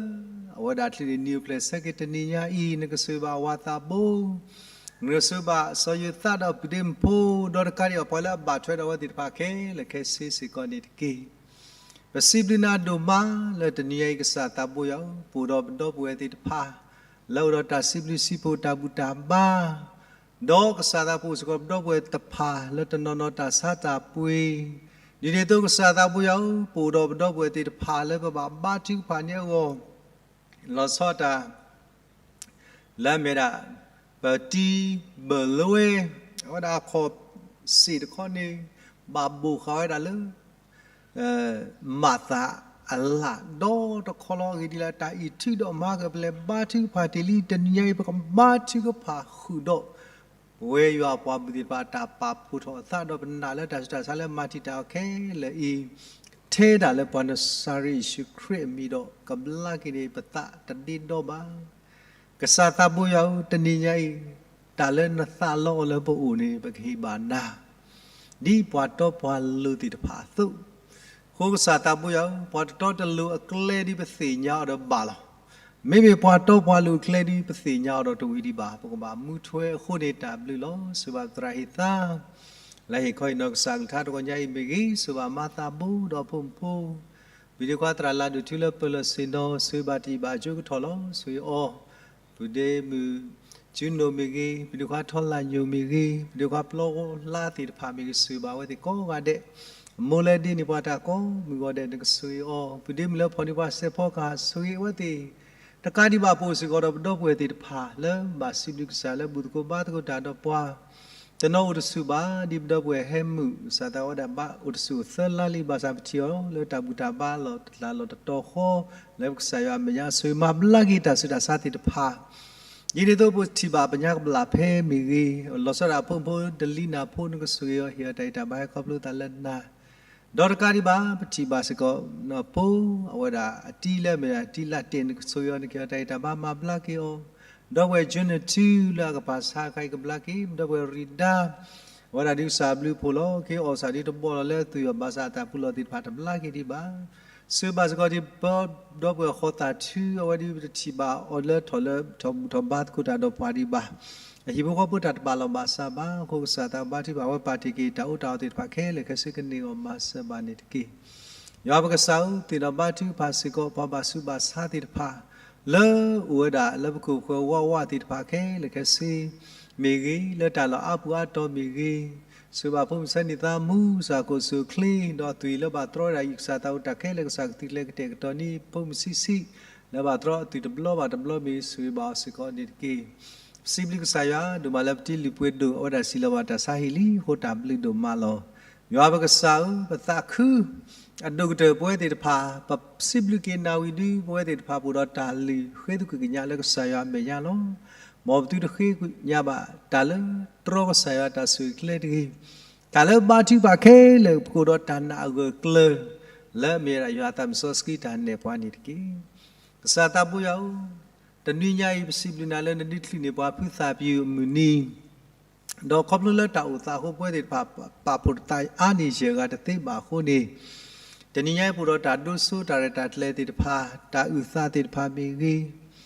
အဝဲဒၣ်ချုးန့ၢ်နံၣ်အိၣ်ဖျဲၣ်ဆၢက့ၤတနံၤညါအံၤ နကဆိၣ်ဂ့ၤဘၣ်အဝၤသးဘိ နကဆိၣ်ဂ့ၤဘၣ်စီၤယိၤသးဒီးပုၢ်ဒ့မုၣ်ဖိ ဒီးတကးဒံးဘၣ်ပှၤလၢအဘၣ်ထွဲဒီးအဝဲသ့ၣ်တဖၣ်ခဲလၢာ်ခဲဆ့စ့ၢ်ကီးန့ၣ်တက့ၢ်. ပစံးဘျုးနၤဒိၣ်မးလၢတနံၤညါအံၤကစၢ်သးဘိယွၤဧၢ, ပအိၣ်ဒီးပဒီပုၢ်ဝဲၢ်သ့ၣ်တဖၣ် လၢအအိၣ်ဒီးတၢ်စံးဘျုးစံးဖှိၣ်တၢ်ဘူၣ်တၢ်ဘါ ဒီးကစၢ်သးဘိယွၤဧၢ ပအိၣ်စ့ၢ်ကီးပဒီပုၢ်ဝဲၢ်တဖၣ်လၢတနီၤနီၤတၢ်ဆါတၢ်ပှ့ၤ, ဒ်န့ၣ်အသိးကစၢ်သးဘိယွၤဧၢ, ပအိၣ်ဒီးပဒီပုၢ်ဝဲၢ်သ့ၣ်တဖၣ်လၢပဘၣ်ဘါထုကဖၣ်န့ၢ်အဂီၢ် လီၤဆီဒၣ်တၢ် လၢအမ့ၢ်ဒၣ် ပတံၤဘၢၣ်လဝဲ အဝဲဒၣ်အခီၣ်စ့ၣ်တခီန့ၣ် ဘၣ်ဘိၣ်ဃာ်ဝဲဒၣ်လၢ မၤသးအလၣ်ဒီတခီလီၤ. အဂ့ၢ်ဒ်လဲၣ် တၢ်အံၤထုးဒီးမၤကပလဲၤဘါထုကဖၣ်တ့ၢ်လံ တနံၤညါအံၤ ပကဘါထုကဖၣ်ဃုာ်ဒီး ပဝဲယွၤအပှၤဘုၣ်သ့ၣ်တဖၣ် တၢ်ပာ်ဖှိၣ်ထီၣ်အသးဒီးပနာ်လၢတၢ်ဆူးတၢ်ဆါလၢမၤတံာ်တာ်အီၤခဲလၢာ်အံၤ ထဲဒၣ်လၢပှၤနစၤရ့းယ့ၣ်ၡူးခရံာ်အမံၤဒီး ကဘျါက့ၤန့ၣ် ပသးတဒ့ဒီဘၣ်. ကစၢ်သးဘိယွၤဧၢ, တနံၤညါအံၤ တၢ်လၢနသးလီအီၤလၢပအိၣ်န့ၣ် ပကဟ့ၣ်ဘၣ်နၤ ဒ်ပှၤတီပှၤလိၤသ့ၣ်တဖၣ်အသိး, အဃိကစၢ်သးဘိယွၤဧၢ, ပှၤတတီတလိၤအကျဲဒ်ပသ့ၣ်ညါအီၤဒီးဘၣ်လီၤ. မ့မ့ၢ်ပှၤတီပှၤလိၤအကျဲဒ်ပသ့ၣ်ညါအီၤဒီးတဝံၤဒံးဘၣ်, ပကဘၣ်မူထွဲအဃိန့ၣ် တၢ်ဘျုးလီၤ. ဆိၣ်ဘၣ်ပသရၣ်ဟ့ၣ်သါ လၢဟ့ၣ်ခီဟ့ၣ်နီၤကစၢ်ကလုၢ်ကထါတဂီၤညါအံၤမ့ၢ်ဂ့ၤ, ဆိၣ်ဘၣ်မၤသးဘိဒီးဖိမုၣ်ဖိ ပုၢ်ဒ့ခွါသရၣ်လၤဒိၣ်ထူလၢပၢၤလီၢ်ဆ့ၣ်နီၤ ဆိၣ်ဂ့ၤဘၣ်တံၢ်ဘၣ်ကၠိကထီၣ်လီၤ. ဆိၣ်ဂ့ၤအီၤ ပုၢ်ဒ့မုၣ်ကၠူနိၣ်မ့ၢ်ဂ့ၤ, ပုၢ်ဒ့ခွါထီလၢ်ညိၣ်မ့ၢ်ဂ့ၤ, ပုၢ်ဒ့ခွါပျီလါသ့ၣ်တဖၣ်မ့ၢ်ဂ့ၤ, ဆိၣ်ဂ့ၤဘၣ်အဝဲသ့ၣ်ကိးဂၤဒဲး, အမိၢ်လၢဒ့န့ၢ်ပှၤတၢ်ကိးမုၢ်ဂီၤဒဲး နကဆိၣ်ဂ့ၤအီၤ, ပုၢ်ဒ့မုၣ်လၢဖီၣ်န့ၢ်ပှၤစဲးဖီကဟၣ် ဆိၣ်ဂ့ၤအဝဲသ့ၣ်, တကးဒံးဘၣ်ပအိၣ်စ့ၢ်ကီးဒီးပဒီပုၢ်ဝဲၢ်သ့ၣ်တဖၣ်လၢဘၣ်စံးဘျုးကစၢ်လၢဘူၣ်သကိးဘါသကိးတၢ်ဒီးပှၤ တနီၤအိၣ်တဆူၣ်ဘၣ်, ဒ်ပဒီပုၢ်ဝဲၢ်ဟဲမုၢ် ကစၢ်သးဝဲဒၣ်ဘၣ်အိၣ်တဆူၣ်အိၣ်သၢလါလံ ဘၣ်ဆၣ်ပထံၣ်အီၤလၢတၢ်ဘူၣ်တၢ်ဘါလီၤတလၢ်လီၤတတီၤဃီ, လၢပကစၢ်ယွၤအမဲာ်ညါဆိၣ်ဂ့ၤမၤဘျါက့ၤတၢ်ဆူးတၢ်ဆါသ့ၣ်တဖၣ်, ဒ်န့ၣ်အသိးပထံၣ်ဘၣ်ပညါကဘျၣ်ဖဲမ့ၢ်ဂ့ၤ, လီၤဆီဒၣ်ဖိမုၣ်ဖိဒလံနၢ်ဖိ နကဆိၣ်ဂ့ၤအီၤ ဟ့ၣ်အီၤတၢ်ဂံၢ်တၢ်ဘါဟဲခီဖျိသးလၢနၤ ဒီးတကးဒံးဘၣ် ပထံၣ်ဘၣ်စ့ၢ်ကီး နဖိ အဝဲဒၣ်အတံၤလၢအမ့ၢ်ဒၣ်တံၤလၢ်တဲာ် နကဆိၣ်ဂ့ၤအီၤ နကဟ့ၣ်အီၤတၢ်ဂံၢ်တၢ်ဘါမၤဘျါက့ၤအီၤ, ဒီပုၢ်ဝဲၢ်ကၠိနထူလၢအကပၤဆါခါအံၤကဘျါက့ၤ, ဒီပုၢ်ဝဲၢ်ရံၤဒါ အဝဲဒၣ်ဒ်ကစၢ်အဘျုးအဖှိၣ်လီၤ, က့ၤအီၣ်စၢ်ဒ်တဘီလီၤလၢအသွံၣ်အီၤဘၣ်ဆၣ်အတၢ်ပူၤလီၢ်သ့ၣ်တဖၣ်တဘျါက့ၤဒံးဘၣ်. ဆိၣ်ဂ့ၤဘၣ်စ့ၢ်ကီးဒ်ပဒီပုၢ်ဝဲၢ်ဃီသးထူ အဝဲဒ်ပတထံၣ်ဘၣ်အီၤလၢထီၣ်လၢထီၣ်ဘူၣ်ထီၣ်ဘါသကိးတၢ်ဒီးပှၤဒံးဘၣ်. အဟံၣ်ဖိဃီဖိတၢ်တဘၣ်လီၢ်ဘၣ်စးဘၣ်, အဃိကစၢ်သးဘါထုကဖၣ်ဝဲပာ်တ့ၢ်က့ၤတၢ်အိၣ်တၢ်အီသ့ၣ်တဖၣ်ခဲလၢာ်ခဲဆ့ ကန့ၢ်အီၤမၤစၢၤဘၣ်န့ၣ်တက့ၢ်. ယွၤပကစၢ်ဧၢ, သ့ၣ်နီၣ်ဘါထုကဖၣ်စ့ၢ်ကီး ပှၤဘၣ်ဆူးဘၣ်ဆါသ့ၣ်တဖၣ် လၢအိၣ်ဝဲဒၣ်လၢပခိၣ်ပဃၢၤဝးဝးသ့ၣ်တဖၣ်ခဲလၢာ်ခဲဆ့မ့ၢ်ဂ့ၤ, လၢတၢ်လီၢ်အါပူၤအါတီၤမ့ၢ်ဂ့ၤ, ဆိၣ်ဂ့ၤဘၣ်ဖိမုၣ်ဆၢန့ၢ်သးမူ ကစၢ်ခိၣ်စူၣ်ချ့ ဒီးအသွံၣ်လၢဘၣ်တြီဝဲဒၣ်အံၤ ကစၢ်သးအိၣ်တၢ်ခဲလၢာ် ကစၢ်ကသုးကျဲၤကတဲာ်ကတီၤန့ၢ် ဖိမုၣ်ဆံးဆံး လၢဘၣ်တြီအသွံၣ်တဘျီဘၣ်တဘျီမ့ၢ်ဂ့ၤ ဆိၣ်ဂ့ၤဘၣ်အီၤစ့ၢ်ကီးန့ၣ်တက့ၢ်. ပစံးဘျုးကစၢ်ယွၤဒိၣ်မးလၢပတံၤလုၢ်ပှ့ၤဒိၣ် အဝဲဒၣ်စံးလီၤဘၣ်တၢ်ဆါဟံၣ်လံ အဃိတၢ်ဘျုးဒိၣ်မးလီၤ. ယွၤပကစၢ်ဧၢ, ပသးခု, အဒိၣ်ကတၢၢ်ပဝဲသ့ၣ်တဖၣ် ပစံးဘျုးက့ၤနၤဝံၤဒု ပဝဲသ့ၣ်တဖၣ်ပအိၣ်ဒီးတၢ်လုၢ်ဃ့သကွံၢ်ကညးလၢကစၢ်ယွၤအမဲာ်ညါလီၤ. မ်ပသုတဃ့ကညးဘၣ်တၢ်လၢတြီကစၢ်ယွၤတၢ်ဆိၣ်ဂ့ၤကျဲတဂ့ၤ, တၢ်လၢဘါထုကဖၣ်ခဲလၢာ် ပကအိၣ်ဒီးတၢ်နာ်အဂၢၢ်ကျၢၤ လၢအမ့ၢ်ဝဲဒၣ်ယွၤအသးမုၣ်စီဆှံတၢ်နဲၣ်ပှၤန့ၣ်တက့ၢ်. ကစၢ်သးဘိယွၤဧၢ, တနွံညါအံၤ ပစံးဘျုးနၤလၢနဒုးချုးန့ၢ်ပှၤဖုသၣ်ပယုၢ်အမုၢ်နံၤ ဒီးခီဖျိလၢတၢ်အိၣ်သးအဃိ ပဝဲသ့ၣ်တဖၣ် ပာ်ဖှိၣ်တသးအါန့ၢ်ယဲၢ်ဂၤတသ့ဘၣ်အဃိန့ၣ်, တနံၤညါအံၤပအိၣ်ဒီးတၢ်ဒိဆိတၢ်ရဲၣ်တၢ်ကျဲၤသ့ၣ်တဖၣ်, တၢ်အုၣ်သးသ့ၣ်တဖၣ်မ့ၢ်ဂ့ၤ,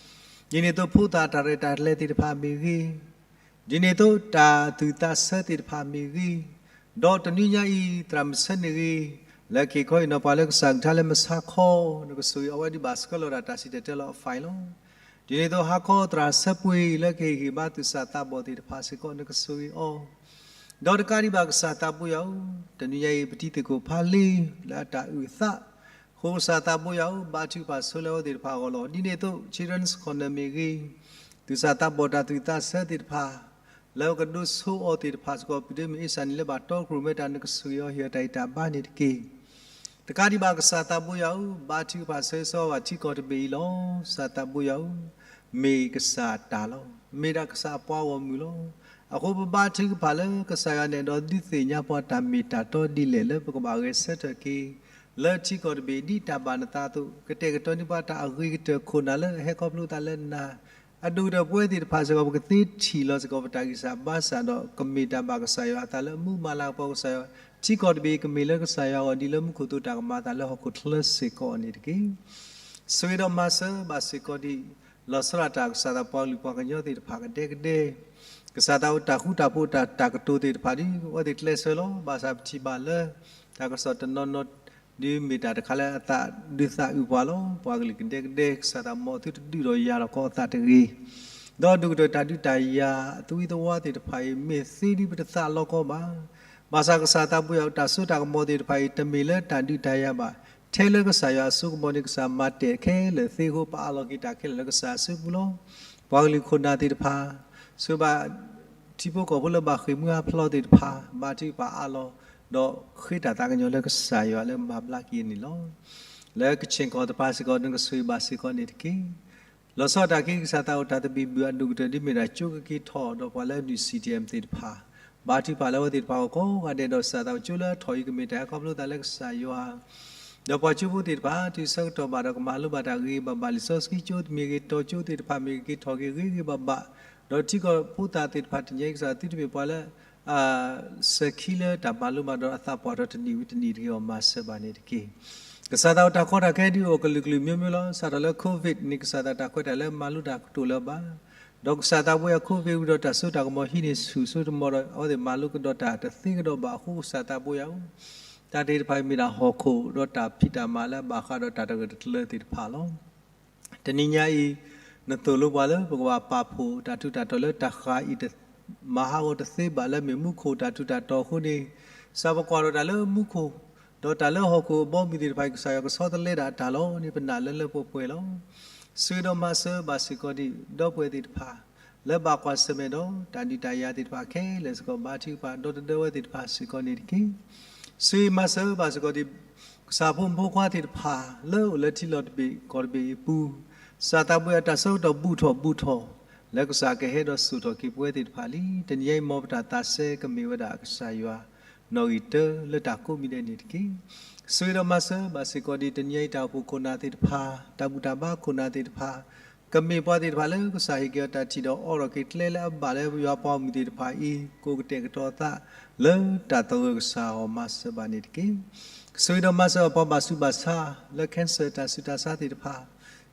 ဒ်န့ၣ်အသိးဖိသၣ်တၢ်ရဲၣ်တၢ်ကျဲၤသ့ၣ်တဖၣ်မ့ၢ်ဂ့ၤ, ဒ်န့ၣ်အသိးတၢ်သူၣ်သးဆၢသ့ၣ်တဖၣ်မ့ၢ်ဂ့ၤ, ဒီးတနွံညါအံၤ သရၣ်မုၣ်ဆၢန့ၣ်ဂ့ၤ, လၢခံခီအံၤနီၤ ပှၤလၢကစၢ်ကထါလၢမဆါခီ နကဆိၣ်ဂ့ၤအီၤဝဲဒုးဘၣ်ဆှၢလီၤဒၣ်တၢ်စံၣ်တဲၤတဲလီၤအ file လီၤ. ဒ်န့ၣ်အသိးဟါခီသရၣ်ဆၢပှ့ၤလၢကဟ့ၣ်ဂံၢ်ဘါသူၣ်စၢ်သးဘီၣ်သ့ၣ်တဖၣ်စ့ၢ်ကီး နကဆိၣ်ဂ့ၤအီၤ ဒီးတကးဒံးဘၣ်ကစၢ်သးဘိယွၤဧၢ, တနွံညါအံၤ ပတံၤသကိးဖးလ့ လၢအတၢ်အုၣ်သး, အဃိကစၢ်သးဘိယွၤဧၢ, ဘါထုကဖၣ်ဆိလၢအဝဲသ့ၣ်တဖၣ်အဂီၢ်လီၤ. ဒ်န့ၣ်အသိး Children's Corner မ့ၢ်ဂ့ၤ, သူၣ်စၢ်သးဘီၣ်တၢ်သူၣ်သးဆၢသ့ၣ်တဖၣ်, လၢပကဒိဆိအီၤသ့ၣ်တဖၣ်စ့ၢ်ကီး ပဒိမုၣ်အ့စၢ်န့ၣ်လၢဘၣ်တီခိၣ်ရိၣ်မဲတၢ် နကဆိၣ်ဂ့ၤအီၤဟ့ၣ်အီၤတၢ်ဂံၢ်တၢ်ဘါန့ၣ်တက့ၢ်. တကးဒံးဘၣ်ကစၢ်သးဘိယွၤဧၢ, ဘါထုကဖၣ်ဆိဆှၢဘၣ်ထံကီၢ်တဘ့ၣ်အံၤလီၤ. ကစၢ်သးဘိယွၤဧၢ, မ့ၢ်ကစၢ်တၢ်လီၤ. မ့ၢ်ဒၣ်ကစၢ်အပှၤဂီၢ်မုၢ်လီၤ. အဃိပဘါထုကဖၣ်လၢကစၢ်ယွၤန့ၣ် ဒီးဒုးသ့ၣ်ညါပှၤတၢ်မ့ၢ်တၢ်တီဒ်လဲၣ်လၢပကဘၣ်ဂဲၤဆၢထၢၣ်က့ၤ လၢထံကီၢ်တဘ့ၣ်ဒ်တၢ်ဘၣ်နသးအသိး ကတဲာ်ကတီၤန့ၢ်ပှၤတၢ်အဂ့ၤကတၢၢ်ခိၣ်နၢ်လၢအဟဲခီဖျိသးလၢနၤ အဒိၣ်ကတၢၢ်ပဝဲသ့ၣ်တဖၣ်စ့ၢ်ကီး ပကသ့ထံၣ်လီၤစ့ၢ်ကီးပတၢ်ဂံၢ်စၢ်ဘါစၢ်ဒီး ကမ့ၢ်တၢ်ဘၣ်ကစၢ်ယွၤအသးလၢအမူမၤလၤကပီၤကစၢ်ယွၤ, ထံကီၢ်တဘ့ၣ်ကမ့ၢ်လၢကစၢ်ယွၤအဂီၢ် ဒ်လၢမူခိၣ်သိတၢ်ကမၤအသးလၢဟီၣ်ခိၣ်ချၢစ့ၢ်ကီးန့ၣ်တက့ၢ်. ဆိၣ်ဂ့ၤဒီးမၤစၢၤဘၣ်စ့ၢ်ကီးဒံး လီၤဆီဒၣ်တၢ်ကစၢ်သးပှၤကလုာ်ပှၤကညီသ့ၣ်တဖၣ်ကဒဲကဒဲ ကစၢ်သးအိၣ်တၢ်ဃူတၢ်ဖိးတၢ်တၢ်ကတိၤသ့ၣ်တဖၣ်ဒ်အဝဲသ့ၣ်ကျဲးစၢးလီၤ. ဘၣ်ဆၣ်ပထံၣ်ဘၣ်လၢ တၢ်ကစီၣ်တနီၤနီၤ ဒ်မ့ၢ်တၢ်တခါလၢအသးဒုးသးအုးပှၤလီၤ. ပှၤကလုာ်ကဒဲကဒဲ ကစၢ်သးမ်အသုတဒုးဒီးယၤလီၤကီအသးတဂ့ၤ, ဒီးဒိၣ်ကတၢၢ်တၢ်ဒုးတၢ်ယၤအသဝံသဝါသ့ၣ်တဖၣ်အံၤ မ့ၢ်သ့ဒ်ပတသးလီၤကီဘၣ်. ဘၣ်ဆၣ်ကစၢ်သးဘိယွၤတၢ်စိတၢ်ကမီၤသ့ၣ်တဖၣ်အံၤ တမ့ၢ်လၢတၢ်ဒုးတၢ်ယၤဘၣ်. ထဲလၢကစၢ်ယွၤအစိကမီၤန့ၣ် ကစၢ်မၤတဲာ်ခဲလၢာ်သ့အဃိ ပအးလီၤက့ၤတၢ်ခဲလၢာ်လၢကစၢ်အစုပူၤလီၤ. ပှၤကလုာ်ခိၣ်နၢ်သ့ၣ်တဖၣ် ဆိဘၣ် ထံဖိကီၢ်ဖိလၢဘၣ်ဃ့ၢ်မှံဟးဖျိးသ့ၣ်တဖၣ် ဘါထုကဖၣ်အးလီၤ, ဒီးဃ့တၢ်သးကညီၤလၢကစၢ်ယွၤလၢမၤဘျါက့ၤန့ၣ်လီၤ. လၢကဆ့ၣ်ကီၢ်တဖၣ်စ့ၢ်ကီး နကဆိၣ်ဂ့ၤဘၣ်စ့ၢ်ကီးန့ၣ်တက့ၢ်. လီၤဆီဒၣ်တၢ်က့ၤ ကစၢ်သးအိၣ်တၢ်သဘံၣ်ဘုၣ်အဒိၣ်ကတၢၢ် ဒ်မ့ၢ်ဒၣ်ကၠိကက့ၤထီၣ် ဒီးပှၤလၢနုၢ် CDM သ့ၣ်တဖၣ် ဘါထုကဖၣ်လၢအဝဲသ့ၣ်တဖၣ်အဂီၢ်ကိးဂၤဒဲး ဒီးကစၢ်သးအိၣ်ကၠိလၢအထီၣ်အံၤ ကမ့ၢ်တၢ်ဟဲခီဖျိသးလၢကစၢ်ယွၤ ဒီးပှၤကၠိဖိသ့ၣ်တဖၣ် တုၤဆၢကတီၢ်ဘၣ်ဒီးကမၤလိဘၣ်တၢ်ဂ့ၤဂ့ၤဘၣ်ဘၣ် လံာ်စီဆှံကၠိမ့ၢ်ဂ့ၤ တီၤကၠိသ့ၣ်တဖၣ်မ့ၢ်ဂ့ၤ က့ၤထီၣ်က့ၤဂ့ၤဂ့ၤဘၣ်ဘၣ်, ဒီးထံကီၢ်ဖိသၣ်သ့ၣ်တဖၣ်တနံၤအံၤ ကစၢ်သုတမ့ၢ်ပှၤလၢ စဲၤခံလၢတၢ်မၤလိဘၣ်ဒီးအသးပှၢ်ထီၣ်တနံၣ်ဝံၤတနံၣ်တဂ့ၤအီၤ မၤစၢၤဘၣ်န့ၣ်တက့ၢ်. ကစၢ်သးအိၣ်တၢ်ကီတၢ်ခဲဒုးအိၣ်ကလုာ်ကလုာ်မျိုးမျိုးလီၤ. စးထီၣ်လၢ COVID န့ၣ် ကစၢ်သးတၢ်ခွဲးတၢ်ယာ်လၢမၤလိတၢ်ကတိၤလၢၤဘၣ်, ဒီးကစၢ်သးဘိယွၤ COVID ဝံၤဒီးတၢ်စိတၢ်ကမီၤဟံးန့ၢ်ဆူၣ်စိတမီၤဒီး အဝဲသ့ၣ်မၤလိကဒီးတၢ်တသ့ကဒီးဘၣ်အဃိ ကစၢ်သးဘိယွၤဧၢ, တၢ်သ့ၣ်တဖၣ်အံၤမ့ၢ်ဒၣ်ဟီၣ်ခိၣ်ဒီးတၢ်ဖံးတၢ်မၤလၢအဘၣ်ဃးဒီးတၢ်တဂၢၢ်တကျၢၤသ့ၣ်တဖၣ်လီၤ. တနံၤညါအံၤ နသိၣ်လိပှၤလၢပကဘၣ်ပာ်ဖှိၣ်တၢ်ထူးတၢ်တီၤလၢတၢ်ဃၤအံၤ မၤဟးဂီၤတသ့ဘၣ်လၢမ့ၢ်မူခိၣ်တၢ်ထူးတၢ်တီၤအဃိန့ၣ်, ကစၢ်ပကွၢ်ထီၣ်တၢ်လၢမူခိၣ် ဒီးတၢ်လၢဟီၣ်ခိၣ်အဘီအမုၢ်သ့ၣ်တဖၣ်အံၤ ကစၢ်ယွၤကဆီတလဲဒၣ်အတၢ်လီၤန့ၣ် ပနာ်လၢလၢပှဲၤပှဲၤလီၤ. ဆိၣ်ဂ့ၤဒီးမၤစၢၤဘၣ်စ့ၢ်ကီးဒံး ဒီပုၢ်ဝဲၢ်သ့ၣ်တဖၣ် လၢဘၣ်ကွၢ်ဆၢၣ်မဲာ်ဒီးတၢ်ဒုးတၢ်ယၤသ့ၣ်တဖၣ်ခဲလၢာ်စ့ၢ်ကီး ဘါထုကဖၣ်ဒီသဒၢဝဲသ့ၣ်တဖၣ်စ့ၢ်ကီးန့ၣ်တက့ၢ်. ဆိၣ်ဂ့ၤမၤစၢၤဘၣ်စ့ၢ်ကီးဒံး ကစၢ်ဖိမုၣ်ဖိခွါသ့ၣ်တဖၣ် လၢအိၣ်လၢထံလီၢ်တဘ့ၣ်ကီၢ်တဘ့ၣ်အံၤအပူၤ, ကစၢ်သးဘိယွၤတၢ်ဆၢကတီၢ်ဘူးထီၣ်ဘူးထီၣ် လၢကစၢ်ကဟဲဒီးစိာ်ထီၣ်က့ၤပဝဲသ့ၣ်တဖၣ်လံ. တနံၤညါအံၤ မ်ပတၢ်သးစဲကမ့ၢ်ဝဲဒၣ်ကစၢ်ယွၤ နီၣ်ဂံၢ်တၢလၢတၢ်ကိးမံၤဒဲးန့ၣ်တက့ၢ်. ဆိၣ်ဂ့ၤဒီးမၤစၢၤဘၣ်စ့ၢ်ကီးဒံး တနံၤညါအံၤ တၢ်အိၣ်ဖှိၣ်ခိၣ်နၢ်သ့ၣ်တဖၣ်, တၢ်ဘူၣ်တၢ်ဘါခိၣ်နၢ်သ့ၣ်တဖၣ်, ကမ့ၢ်ပှၤသ့ၣ်တဖၣ်လၢကစၢ်ဟ့ၣ်က့ၤအီၤတၢ်ထံၣ်ဒီး အိးထီၣ်က့ၤကျဲလၢအဘၣ်လၢယွၤပှၤဂီၢ်မုၢ်သ့ၣ်တဖၣ်အံၤ ကအိၣ်ကတဲာ်ကတီၤအသး လၢတၢ်သဂၢၢ်ကစၢ်အဂီၢ် မၤစၢၤဘၣ်န့ၣ်တက့ၢ်. ဆိၣ်ဂ့ၤဒီးမၤစၢၤပှၤဘၣ်ဆူးဘၣ်ဆါ လၢ cancer တၢ်ဆူးတၢ်ဆါသ့ၣ်တဖၣ်,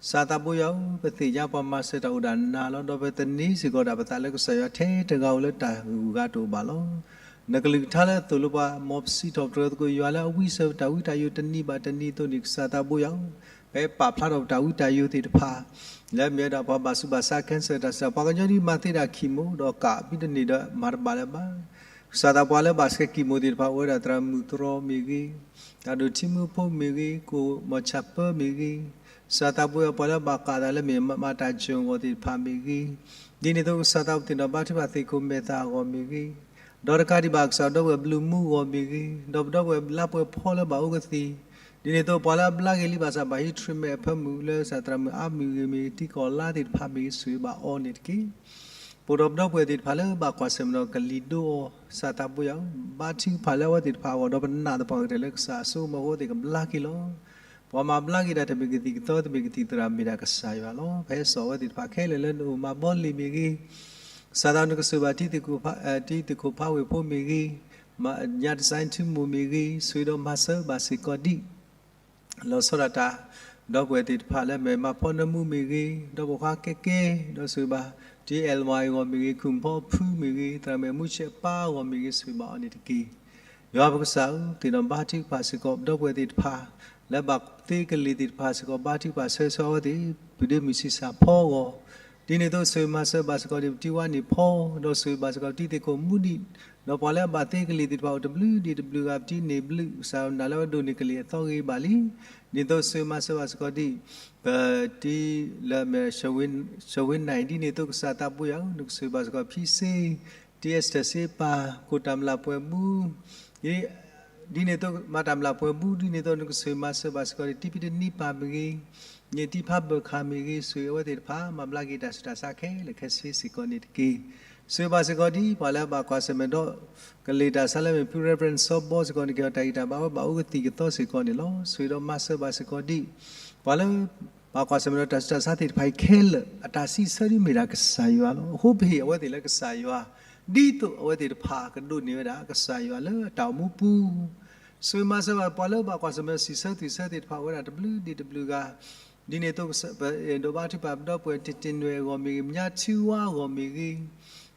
ကစၢ်သးဘိယွၤဧၢ, ပသ့ၣ်ညါပှၤမၤစၢၤတၢ်အိၣ်ဒၣ်နၤလီၤ. ဒီးပသန့ၤစ့ၢ်ကီးဒၣ်ပသးလၢကစၢ်ယွၤထဲတဂၤဧိၤလၢတၢ်ဂုၤဂၤတအိၣ်ဘၣ်လီၤ. နကလုၢ်ကထါလၢအသိၣ်လိပှၤ မ်ပစံးထီၣ်ပတြၢၤသကိးယွၤလၢအဝံစၢၤပတၢ်ဝံတၢ်ယိာ်တနံၤဘၣ်တနံၤအသိးန့ၣ် ကစၢ်သးဘိယွၤဧၢ, ပပာ်ဖျါထီၣ်ပတၢ်ဝံတၢ်ယိာ်သ့ၣ်တဖၣ် လၢအမ့ၢ်ဝဲဒၣ်ပှၤဘၣ်ဆူးဘၣ်ဆါ cancer တၢ်ဆူးတၢ်ဆါ ပှၤကညီဒ်မၤသ့ဒၣ် chemo ဒီးကးမ့တမ့ၢ်ဒီးမၤတဘၣ်လၢၤဘၣ်. ကစၢ်သးပှၤလၢဘၣ်ဆဲး chemo သ့ၣ်တဖၣ် အိၣ်ဝဲဒၣ်သရၣ်မုၣ်သရီမ့ၢ်ဂ့ၤ, တၢ်ဒိၣ်ထံမူဖိမ့ၢ်ဂ့ၤ, ကိၣ်မီၤဆၣ်ပၢမ့ၢ်ဂ့ၤ, ကစၢ်သးဘိယွၤ ပှၤလၢဘၣ်ကးသးလၢမ့ၢ်မၤတၢ်စၢၤအဂီၢ်သ့ၣ်တဖၣ်မ့ၢ်ဂ့ၤ, ဒ်န့ၣ်အသိး ကစၢ်သးဘိယွၤ ပသ့ၣ်နီၣ်ဘါထုကဖၣ်သ့ၣ်ခိၣ်မဲာ်သၣ်အဂီၢ်မ့ၢ်ဂ့ၤ, ဒီးတကးဒံးဘၣ် ကစၢ်ဒီပုၢ်ဝဲၢ်ဘျုးမူအဂီၢ်မ့ၢ်ဂ့ၤ, ဒီးပဒီပုၢ်ဝဲၢ်လါပှဲၤဖီလၢဘၣ်အိၣ်ကသံၣ်, ဒ်န့ၣ်အသိးပှၤလၢအဘျါက့ၤလံဘၣ်ဆၣ် ဘၣ်ဟံး treatment အဖၢမုၢ်လၢကစၢ်သရၣ်မုၣ်အါမုၢ်ဂ့ၤမ့ၢ်ဂ့ၤ ထံကီၢ်လါသ့ၣ်တဖၣ်မ့ၢ်ဂ့ၤ ဆိၣ်ဂ့ၤဘၣ်အီၤန့ၣ်တက့ၢ်. ပအိၣ်ဒီးပဒီပုၢ်ဝဲၢ်သ့ၣ်တဖၣ်လၢဘၣ်ကွၢ်ဆၢၣ်မဲာ်ဒီးကလံၤဒိအီၤ ကစၢ်သးပှ့ၤအီၤ ဘါထုကဖၣ်လၢအဝဲသ့ၣ်တဖၣ်အဂီၢ် ဒီးပနာ်သပှၢ်ကတၢၢ်လၢကစၢ်အစိကမီၤအဃိသ့ၣ်ကဘျါက့ၤလီၤ. ပှၤမၤဘျါက့ၤတၢ်တမ့ၢ်ကသံၣ်ကသီ တမ့ၢ်ကသံၣ်သရၣ် မ့ၢ်ဒၣ်ကစၢ်ယွၤလီၤ. ပဟဲစိာ်အဝဲသ့ၣ်တဖၣ်ခဲလၢာ်လၢနအိၣ် မၤဘီလ့ၣ်မ့ၢ်ဂ့ၤ, ကစၢ်သးနကဆိၣ်ဂ့ၤဘၣ် တံၤသကိးဖးဝ့ၢ်ဖိမ့ၢ်ဂ့ၤ, ညါတစဲးထူမိၢ်မ့ၢ်ဂ့ၤ ဆိၣ်ဂ့ၤဒီးမၤစၢၤဘၣ်စ့ၢ်ကီးဒံး လီၤဆီဒၣ်တၢ် ဒီပုၢ်ဝဲၢ်သ့ၣ်တဖၣ်လၢမဲာ်မၤဖီနၢမူမ့ၢ်ဂ့ၤ, ဒီးပိာ်ခွါကဲကဲ ဒီးဆိၣ်ဂ့ၤဘၣ် တံၤအဲၣ်ဝါအဂီၢ်မ့ၢ်ဂ့ၤ, ခူၣ်ဖီဖုမ့ၢ်ဂ့ၤ, သရၣ်မုၣ်မူဆဲးပၢ်အဂီၢ်မ့ၢ်ဂ့ၤ ဆိၣ်ဂ့ၤဘၣ်အီၤန့ၣ်တက့ၢ်. ယွၤပကစၢ်ဧၢ, သ့ၣ်နီၣ်ဘါထုကဖၣ်စ့ၢ်ကီး ဒီပုၢ်ဝဲၢ်သ့ၣ်တဖၣ် လၢဘၣ်သ့ကလံၤသ့ၣ်တဖၣ်စ့ၢ်ကီး ဘါထုကဖၣ်ဆၢဂ့ၤဆၢဝါအဝဲသ့ၣ် ပုၢ်ဒ့မုၣ်ဆံးစၢ်ဖီအဂီၢ်, ဒ်န့ၣ်အသိးဆိၣ်ဂ့ၤမၤစၢၤဘၣ်စ့ၢ်ကီးဒံး ပတံၤဝါန့ၣ်ဖီ, ဒီးဆိၣ်ဂ့ၤဘၣ်စ့ၢ်ကီးတံၤသကိးမူဒံး, ဒီးပှၤလၢအဘၣ်သ့ကလံၤသ့ၣ်တဖၣ်အိၣ်တဘျုးဒံးတဘျုးဂၤ ပတံၤန့ၢ်ဘျုး ကစၢ်နာ်လၢအဝဲဒိးန့ၢ်ကလံၤအသီဂ့ၤဘၣ်လံ. ဒ်န့ၣ်အသိးဆိၣ်ဂ့ၤမၤစၢၤဘၣ်စ့ၢ်ကီးဒံး ပတံၤလၢမဲာ် ဆၢဝ့နၢ်အံၤ ဒ်န့ၣ်အသိးကစၢ်သးပှ့ၤယၤဧၢ, နကဆိၣ်ဂ့ၤဘၣ်စ့ၢ်ကီးဖံစ့, တံၤအ့စတၢၢ်စ့ပၢ် ကိၣ်တၢ်မျၢ်ပှဲၤဘူ ဒ်န့ၣ်အသိးမၤတၢ်မျၢ်ပှဲၤဘူ ဒ်န့ၣ်အသိးနကဆိၣ်ဂ့ၤမၤစၢၤဘၣ်စ့ၢ်ကီးဒံး တံၤဖံတနံပၢ်မ့ၢ်ဂ့ၤ, န့ၢ်တံၤဖးဘၢၣ်ခၣ်မ့ၢ်ဂ့ၤ ဆိၣ်ဂ့ၤအဝဲသ့ၣ်တဖၣ် မၤဘျါက့ၤတၢ်ဆူးတၢ်ဆါခဲလၢာ်ခဲဆ့စ့ၢ်ကီးန့ၣ်တက့ၢ်. ဆိၣ်ဂ့ၤဘၣ်စ့ၢ်ကီးဒံး ပှၤလၢအဘၣ်ကွၢ်ဆၢၣ်မဲာ်ဒီး ကလံၤတၢ်ဆါလၢမ့ၢ်ဖု Reverend စီၤဘီစ့ၢ်ကီးန့ၣ် ကဲထီၣ်တၢ်ဂံၢ်တၢ်ဘါဝဲဘၣ်အိၣ်ကသံၣ်ကသီစ့ၢ်ကီးန့ၣ်လီၤ. ဆိၣ်ဂ့ၤဒီးမၤစၢၤဘၣ်စ့ၢ်ကီးဒံး ပှၤလၢ ဘၣ်ကွၢ်ဆၢၣ်မဲာ်ဒီးတၢ်ဆူးတၢ်ဆါသ့ၣ်တဖၣ်အံၤခဲလၢာ် အတၢ်စံးဆၢဒ်မ့ၢ်ဒၣ်ကစၢ်ယွၤလီၤ. အဃိပဟ့ၣ်အဝဲသ့ၣ်လၢကစၢ်ယွၤ ဒ်သိးအဝဲသ့ၣ်တဖၣ်ကဒိးန့ၢ်ဝဲဒၣ်ကစၢ်ယွၤလၢအတၢ်အိၣ်မူပူၤ ဆိၣ်ဂ့ၤမၤစၢၤဘၣ်ပှၤလၢဘၣ်ကွၢ်ဆၢၣ်မဲာ်စံးဆၢသူၣ်ဆၢသ့ၣ်တဖၣ်အိၣ်ဝဲဒၣ်တဘျုးဒံးတဘျုးဂၤ, ဒ်န့ၣ်အသိးပအဲၣ်ဒိးဘါထုကဖၣ်ပဒီပုၢ်ဝဲၢ်တ့ၢ်တ့ၢ်နွဲၣ်အဂီၢ်မ့ၢ်ဂ့ၤ, ညါထူဝါအဂီၢ်မ့ၢ်ဂ့ၤ,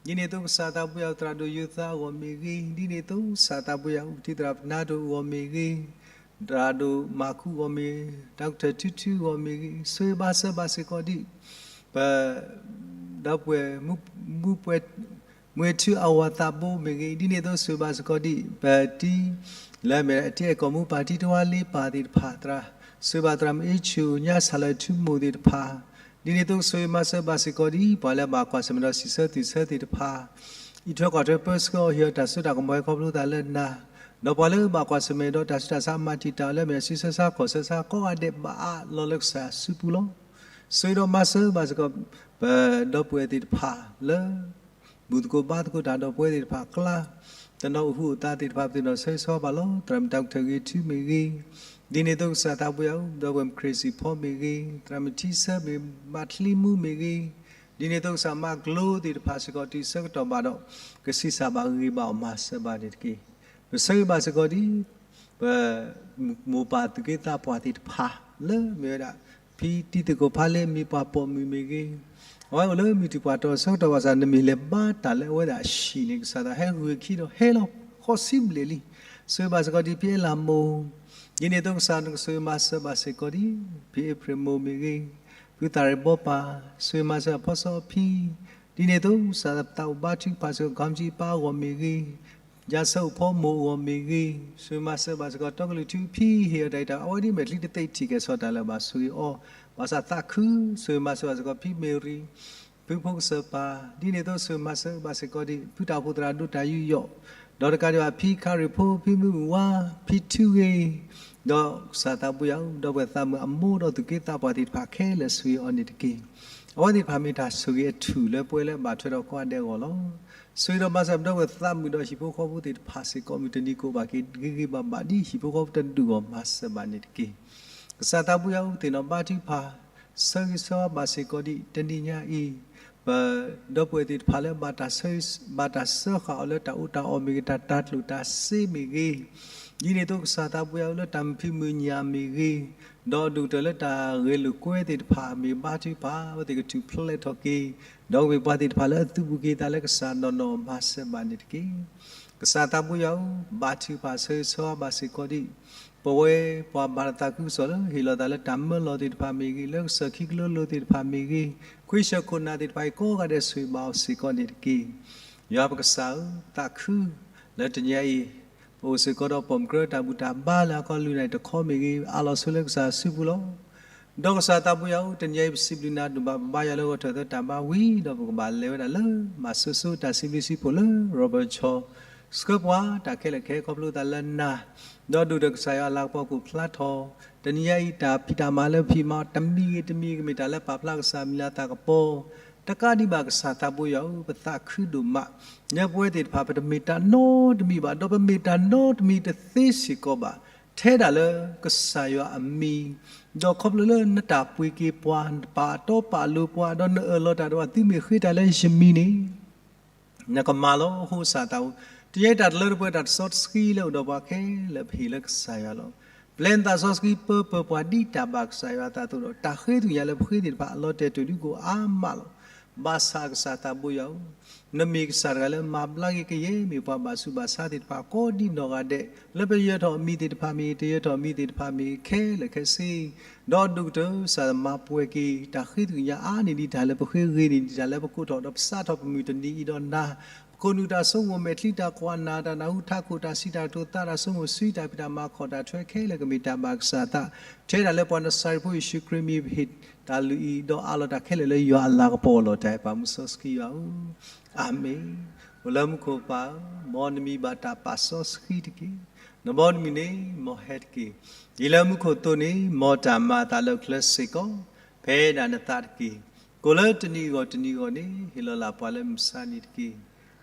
ဒ်န့ၣ်အသိးကစၢ်သးပှ့ၤအီၤသရၣ်ဒိၣ်ယိၤသးအဂီၢ်မ့ၢ်ဂ့ၤ, ဒ်န့ၣ်အသိးကစၢ်သးပှ့ၤယၤ တံၤသရၣ်ပနၢ်ဒိၣ်အဂီၢ်မ့ၢ်ဂ့ၤ, သရၣ်ဒိၣ်မၤခူအဂီၢ်မ့ၢ်, တၢ်ကထၢၣ်ထူထူအဂီၢ်မ့ၢ်ဂ့ၤ, ဆိၣ်ဂ့ၤဘၣ်စၢၤဘၣ်စ့ၢ်ကီးဒံး ပ ဒီပုၢ်ဝဲၢ် မူပှဲၤ မွဲထူအဝၤသးဘိမ့ၢ်ဂ့ၤ, ဒ်န့ၣ်အသိးဆိၣ်ဂ့ၤဘၣ်စ့ၢ်ကီးဒံး ပတံၤ လၢအမ့ၢ်တံၤအဲၣ်ကီၢ်မူ ပၢ်တံၤတဝါလ့ပၢ်သ့ၣ်တဖၣ် သရၣ်, ဆိၣ်ဂ့ၤဘၣ်သရၣ်မုၣ်အ့ဆူၣ် ညါဆၣ်လၢထူမိၢ်သ့ၣ်တဖၣ်, ဒ်န့ၣ်အသိးဆိၣ်ဂ့ၤမၤစၢၤဘၣ်စ့ၢ်ကီးဒံး ပှၤလၢအဘၣ်ကွၢ်ဆၢၣ်မဲာ်ဒီးစံးဆၢသူၣ်ဆၢသ့ၣ်တဖၣ် အံးထွဲကွၢ်ထွဲပၢဆှၢအီၤ ဟ့ၣ်အီၤတၢ်စိတၢ်ကမီၤ ဟဲခီဖျိသးလၢနၤ, ဒီးပှၤလၢအဘၣ်ကွၢ်ဆၢၣ်မဲာ်ဒီးတၢ်ဆူးတၢ်ဆါ မၤတံာ်တာ်အီၤလၢအမ့ၢ်အစုဆၢဆါ ကီၢ်ဆၢဆါ ကိးဂၤဒဲးဘၣ်အါလီၤလၢကစၢ်စုပူၤလီၤ. ဆိၣ်ဂ့ၤဒီးမၤစၢၤဘၣ်စ့ၢ်ကီး ပဒီပုၢ်ဝဲၢ်သ့ၣ်တဖၣ်လၢ ဘူၣ်သကိးဘါသကိးတၢ်ဒီးပဝဲသ့ၣ်တဖၣ်အကျါ, တနီၤအိၣ်ဟူးအိၣ်သါသ့ၣ်တဖၣ် ပသ့ၣ်နီၣ်ဆၢဂ့ၤဆၢဝါဘၣ်လီၤ. သရၣ်မုၣ်တၢ်ကထၢၣ်ဂ့ၤထူမ့ၢ်ဂ့ၤ, ဒ်န့ၣ်အသိးကစၢ်သးပှ့ၤအီၤ ဒီပုၢ်ဝဲၢ်မုၣ်ခရ့ၣ်စံၣ်ဖီမ့ၢ်ဂ့ၤ, သရၣ်မုၣ်ထံဆၢမ့ၢ် ဘၣ်ချံမူမ့ၢ်ဂ့ၤ, ဒ်န့ၣ်အသိးကစၢ်မၤကျိၤသ့ၣ်တဖၣ်စ့ၢ်ကီး တုၤဆၢကတီၢ်ဘၣ်ဒီး ကဆံးစၢ်ဘၣ်ဂ့ၤဘၣ်အီၤ မၤစၢၤဘၣ်န့ၣ်တက့ၢ်. ပဆၢဂ့ၤဘၣ်စ့ၢ်ကီးဒ် ပ မိၢ်ပၢ်သူၣ်က့သးပှၢ်သ့ၣ်တဖၣ် လၢမ့ၢ်ဝဲဒၣ် ဖံတံၤသကိးဖးလ့ မ့ၢ်ပှၤပိာ်မုၣ်မ့ၢ်ဂ့ၤ, အဝဲအိၣ်လၢမုၢ်ထံၣ်ပှၢ်တီၢ်ဆၢကတီၢ်ဘၣ်ဆၣ် နမ့ၢ်လဲၤဘါတၢ်လၢအဝဲဒၣ်အဟံၣ်န့ၣ် ကစၢ်သးဟဲဂုာ်ခံဒီးဟဲလီၤဃီဆံဘျဲၣ်လံ. ဆိၣ်ဂ့ၤဘၣ်စ့ၢ်ကီးဒ်ဖံအဲလးမိၢ်, ဒ်န့ၣ်အသိးကစၢ်နကဆိၣ်ဂ့ၤမၤစၢၤဘၣ်စ့ၢ်ကီးဒ် ဖံအ့ဖြ့ၣ်မိၢ်မ့ၢ်ဂ့ၤ, ဖုသၣ်ရ့ၣ်ဘီပၢ်, ဆိၣ်ဂ့ၤမၤစၢၤအဖီစီအဖံ ဒ်န့ၣ်အသိးကစၢ်သးအိၣ်ဘါထုကဖၣ်စ့ၢ်ကီး ခီမ့ၣ်ကၠံပၢ်အဂီၢ်မ့ၢ်ဂ့ၤ, ယါဆၢအိၣ်ဖီမိၢ်အဂီၢ်မ့ၢ်ဂ့ၤ, ဆိၣ်ဂ့ၤမၤစၢၤဘၣ်စ့ၢ်ကီး တီကလုာ်ထူဖံ ဟ့ၣ်အီၤတၢ်အံၤတၢ် အဝဲဒ်မဲာ်ချံတသ့ထံၣ်ကဲၤဆီၣ်တၢ်လၢၤဘၣ် ဆိၣ်ဂ့ၤအီၤ, ဘၣ်ဆၣ်သးခု, ဆိၣ်ဂ့ၤမၤစၢၤဘၣ်စ့ၢ်ကီး ဖံမ့ၢ်ရံ, ဖုဖိကစၢၢ်ပၢ်, ဒ်န့ၣ်အသိးဆိၣ်ဂ့ၤမၤစၢၤဘၣ်စ့ၢ်ကီးဒ် ဖုတၢ်အိၣ်ဖှိၣ်သရၣ်ဒိၣ်တၢ်ယူးယီၣ်, ဒီးတကးဒံးဘၣ် ဖံခါရ့ၣ်ဖိ ဖံမုၢ်ဝါ, ဖံထူဂ့ၤ, ဒီးကစၢ်သးပှ့ၤအီၤ ဒီပုၢ်ဝဲၢ်သးမုၣ်အမိၢ်ဒီးသူၣ်က့သးပှၢ်သ့ၣ်တဖၣ်ခဲလၢာ် ဆိၣ်ဂ့ၤအီၤန့ၣ်တက့ၢ်. အဝဲသ့ၣ်တဖၣ်မ့ၢ်တၢ်ဆိၣ်ဂ့ၤအထူၣ်လၢပဝဲလၢအဘၣ်ထွဲဒီးကိးဂၤဒဲးအဂီၢ်လီၤ. ဆိၣ်ဂ့ၤဒီးမၤစၢၤပဒီပုၢ်ဝဲၢ်သးမုၣ်ဒီးဟံၣ်ဖိဃီဖိသ့ၣ်တဖၣ်စ့ၢ်ကီး မုၢ်တနံၤကအိၣ်ဘၣ်က့ၤဂ့ၤဂ့ၤဘၣ်ဘၣ်ဒ်ဟံၣ်ဖိဃီဖိတဒူၣ်အဂီၢ် မၤစၢၤဘၣ်န့ၣ်တက့ၢ်. ကစၢ်သးပှ့ၤအီၤ သ့ၣ်နီၣ်ဘါထုကဖၣ် ဆၢဂ့ၤဆၢဝါဘၣ်စ့ၢ်ကီးဒ်တနံၤညါအံၤ ပဒီပုၢ်ဝဲၢ်သ့ၣ်တဖၣ်လၢဘၣ်တၢ်ဆၢ ဘၣ်တၢ်စၢဃာ်အီၤလၢတၢ်အီၣ်တၢ်အီမ့ၢ်ဂ့ၤ တၢ်တၤကျိၣ်တၤစ့မ့ၢ်ဂ့ၤ, ဒ်န့ၣ်အသိးကစၢ်သးပှ့ၤအီၤလၢတၢ်မုာ်ဖံးမုာ်ညၣ်မ့ၢ်ဂ့ၤ, ဒီးအဒိၣ်ကတၢၢ်လၢတၢ်ဂဲၤလိာ်ကွဲသ့ၣ်တဖၣ်မ့ၢ်ဘါထုကဖၣ် အဝဲသ့ၣ်ကထူၣ်ဖျဲးထီၣ်က့ၤ, ဒီးကမ့ၢ်ပှၤသ့ၣ်တဖၣ်လၢအသုးဘူးက့ၤသးလၢကစၢ်နီၢ်နီၢ် မၤစၢၤဘၣ်န့ၣ်တက့ၢ်. ကစၢ်သးပှ့ၤအီၤ ဘါထုကဖၣ်ဆၢဂ့ၤဆၢဝါဘၣ်စ့ၢ်ကီးဒ် ပဝဲပှၤဘၣ်တၢ်သးခုကစီၣ်လၢဟ့ၣ်လီၤသးလၢတၢ်မၢလီၤသ့ၣ်တဖၣ်မ့ၢ်ဂ့ၤ, လၢကစၢၢ်ခံကလိလိသ့ၣ်တဖၣ်မ့ၢ်ဂ့ၤ, ခွံဆၢခိၣ်နၢ်သ့ၣ်တဖၣ်အံၤ ကိးဂၤဒဲးဆိၣ်ဂ့ၤဘၣ်အီၤစ့ၢ်ကီးန့ၣ်တက့ၢ်. ယွၤပကစၢ်ဧၢ, သးခု လၢတနံၤအံၤ ပအိၣ်စ့ၢ်ကီးဒီးပိာ်မုၣ်ကရၢတၢ်ဘူၣ်တၢ်ဘါလၢအကီၢ်လုၢ်နၤအံၤတခီမ့ၢ်ဂ့ၤ, အးလီၤဆိလၢကစၢ်စုပူၤလီၤ. ဒီးကစၢ်သးပှ့ၤအီၤ တနံၤအံၤပစံးဘျုးနၤဒိၣ်မး ပဘါယွၤလၢဂီၤထၢၣ်သၢတၢ်ဘါဝံၤဒီး ပကဘၣ်လဲၤဝဲဒၣ်လၢမၤစိစိတၢ်စံးဘျုးစံးဖှိၣ်လၢ Robert ကၠီ ဆှၢပှၤတၢ်ခဲလၢာ်ခဲဆ့ ခီဖျိသးလၢနၤ, ဒီးဒိၣ်ဒီးကစၢ်ယွၤအလၤကပီၤ ကိးဖျါထီၣ် တနံၤညါအံၤ တၢ်ဖံးတၢ်မၤလၢပဖံးမၤ တမံၤဂ့ၤတမံၤ ကမ့ၢ်တၢ်လၢပာ်ဖျါကစၢ်အမံၤလၤအသးကပီၤ, တကးဒံးဘၣ် ကစၢ်သးဘိယွၤဧၢ, ပသးခုဒိၣ်မး, လၢပဝဲသ့ၣ်တဖၣ် ပတမ့ၢ်တၢ်နီတမံၤဘၣ်, ဒီးပမ့ၢ်တၢ်နီတမံၤတသ့စ့ၢ်ကီးဘၣ်, ထဲဒၣ်လၢကစၢ်ယွၤအမံၤ, ဒီးခီဖျိလၢနတၢ်ပှ့ၤက့ၤပှၤ, နပာ်တီပာ်လိၤပှၤ, ဒီးနအၢၣ်လီၤတၢ်ဒီး သုမ့ၢ်ဃ့တၢ်လၢယမံၤန့ၣ် နကမၤလီၤ. အဃိစးသးဧၢ, တယဲတၢ်တလၢတပှဲၤ တၢ်တစီတဆှံလၢအိၣ်ဒီးပှၤခဲလၢာ် ပဟ့ၣ်လၢကစၢ်ယွၤလီၤ. ပျဲနသးစီဆှံ ပၢပၢၤပှၤဒ်တၢ်ဘၣ်ကစၢ်ယွၤအသးအသိးဒီး တၢ်ဃ့ကညးလၢပဃ့သ့ၣ်တဖၣ် အလီၤတဲာ်တုၤဒုကအိၣ်အါမးလီၤ. ဘၣ်ဆၣ်ကစၢ်သးဘိယွၤဧၢ, နမ့ၢ်ကစၢ်တဂၤလၢမၤဘျါက့ၤကယဲၢ်မ့ၢ်ပှၤဘၣ်ဆူးဘၣ်ဆါသ့ၣ်တဖၣ် ကိးဒ်နီၢ်ဂၤဒဲး, လၢပယၢၤထီၣ်အမံၤသ့ၣ်တဖၣ်မ့ၢ်ဂ့ၤ, တယၢၤထီၣ်အမံၤသ့ၣ်တဖၣ်မ့ၢ်ဂ့ၤ ခဲလၢာ်ခဲဆ့ ဒီးဒိၣ်ကတၢၢ် ကစၢ်မၤပှဲၤက့ၤ တၢ်ဃ့ကညးအါန့ၢ်ဒံးတၢ်လၢပဃ့, ဂ့ၤန့ၢ်ဒံးတၢ်လၢပကိးထီၣ်, ဒီးပစးထီၣ်ပမုၢ်တနံၤအံၤဒီးနၤ, ပခိၣ်နူာ်တၢ်ဆိကမိၣ်, မဲာ်ချံတၢ်ကွၢ်နာ်, တၢ်နၢ်ဟူထးခိၣ်, တၢ်စံးတၢ်ကတိၤ, သးတၢ်ဆိကမိၣ်, စံးတၢ်ဖံးတၢ်မၤ, ခီၣ်တၢ်ထွဲခဲလၢာ် ကမ့ၢ်တၢ်ဘၣ်ကစၢ်အသး, ထဲဒၣ်လၢပှၤနစၤရ့းဖိယ့ၣ်ၡူးခရံာ်မံၤ ပဟ့ၣ်တၢ်လုၢ်အံၤ, ဒီးအးလီၤတၢ်ခဲလၢာ်လၢယွၤအလၤကပီၤအလီၢ်တၢ်အဲၣ်ပာ်မူစီဆှံယွၤဧၢ, အၤမ့ၣ်. အိၣ်လၢမူခိၣ်ပၢ်ဧၢ, မ်နမံၤဘၣ်တၢ်ပာ်စီဆှံတက့ၢ်. နဘီနမုၢ်န့ၣ် မ်ဟဲတက့ၢ်. ဒ်လၢမူခိၣ်အသိးန့ၣ်, မ်တၢ်မၤအသးလၢကျဲစ့ၢ်ကီး, ဖဲဒၣ်နသးတက့ၢ်. ကိၣ်လၢတနံၤအဂီၢ်တနံၤအဂီၢ်န့ၣ်, ဟ့ၣ်လီၤလၢ်ပှၤလၢမုၢ်မဆါနံၤတက့ၢ်.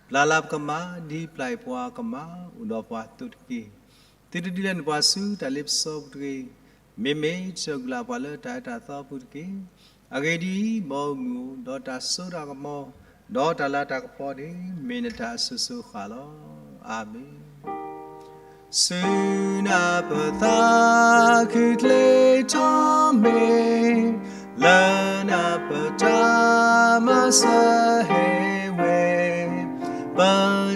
ပျၢ်လၢ်ပကမၤ, ဒ်ပျၢ်အံၤပှၤကမၤအိၣ်ဒီးပှၤအသိးတက့ၢ်. သုတဒုးလဲနပှၤဆူတၢ်လ့ပစီပူၤတဂ့ၤ. မ့မ့ၢ်တၢ်ဂုၤလၢ်ပှၤလၢတၢ်အၢတၢ်သီအပူၤတက့ၢ်. အဂ့ၢ်ဒ်အံၤ, မ်အမုာ်အိၣ်, ဒီးတၢ်စိတၢ်ကမီၤ, ဒီးတၢ်လၤတၢ်ကပီၤန့ၣ်, မ့ၢ်နတၢ်အစိၤစိၤအဃၣ်လီၤ. အၤမ့ၣ်. ဆူနပသးခုချ့ထီၣ်မ့ၢ်, လၢနပတၢ်မၤစၢၤဟဲဝဲ, ပ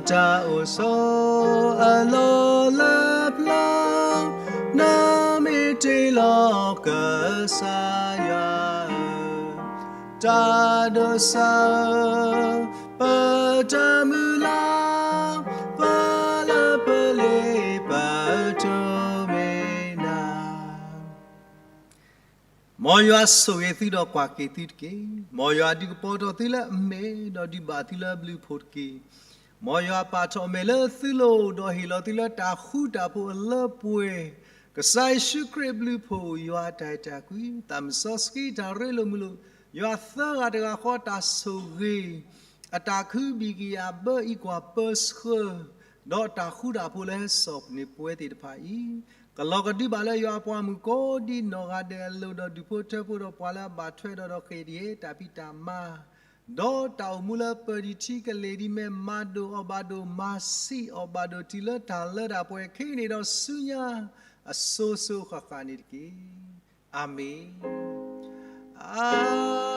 တၢ်အိၣ်ဆိးအလီၢ်လၢပျၢၤ, နမ့ၢ်တ့လီၤကစၢ်ယွၤဧၢ, တၢ်ဒိးစၢၤဧၢ, ပတၢ်မုၢ်လၢ်, ပလၢပလ့ပတိၢ်မ့ၢ်နၤ မ်ယွၤဆိၣ်ဂ့ၤသုဒီးကွၢ်က့ၤသုတက့ၢ်. မ်ယွၤဒုးကပီၤထီၣ်သုလၢအမဲာ်, ဒီးဒုးဘၣ်သုလၢအဘျုးအဖှိၣ်တက့ၢ်. မ်ယွၤပာ်ထီၣ်အမဲာ်လၢသုလိၤ, ဒီးဟ့ၣ်လီၤသုလၢတၢ်ဃူတၢ်ဖိးအလၢပှဲၤ, ကစၢ်ယ့ၣ်ၡူးခရံာ်အဘျုးအဖှိၣ်, ယွၤအတၢ်အဲၣ်တၢ်ကွံ, သးစီဆှံတၢ်ရ့လိာ်မုာ်လိာ်, ယွၤသၢဂၤတဂၤဃီတၢ်ဆိၣ်ဂ့ၤ, အတၢ်ခုဘံၣ်ကယာ်ဘၢအံးကွၢ်ပၢဆှၢ, ဒီးတၢ်ဃူတၢ်ဖိးလၢဟဲစိာ်န့ၢ်ပဝဲသ့ၣ်တဖၣ်အံၤ, ကလီၤကဒုဘၣ်လၢယွၤအပှၤမုၣ်ကိးဒ်နီၢ်ဂၤဒဲးအလိၤ, ဒီးဒူၣ်ဖိထၢဖိဒီးပှၤလၢအဘၣ်ထွဲဒီး ဒီးဃ့ၢ်ဒ်ယဲ တၢ်ဖံးတၢ်မၤ, ဒီးတၢ်အိၣ်မူလၢပၢၤဒံးထံကလ့ၢ်ဒ်မဲာ်, မၤဒိၣ်အီၤဘၣ်ဒိၣ်, မၤဆံးအီၤဘၣ်ဒိၣ်, တုၤလၢတၢ်လၢတၢ်ပှဲၤခဲအံၤန့ၣ်ဒီးဆူညါ, အစိၤစိၤဃၣ်ဃၣ်န့ၣ်တက့ၢ်. အၤမ့ၣ်.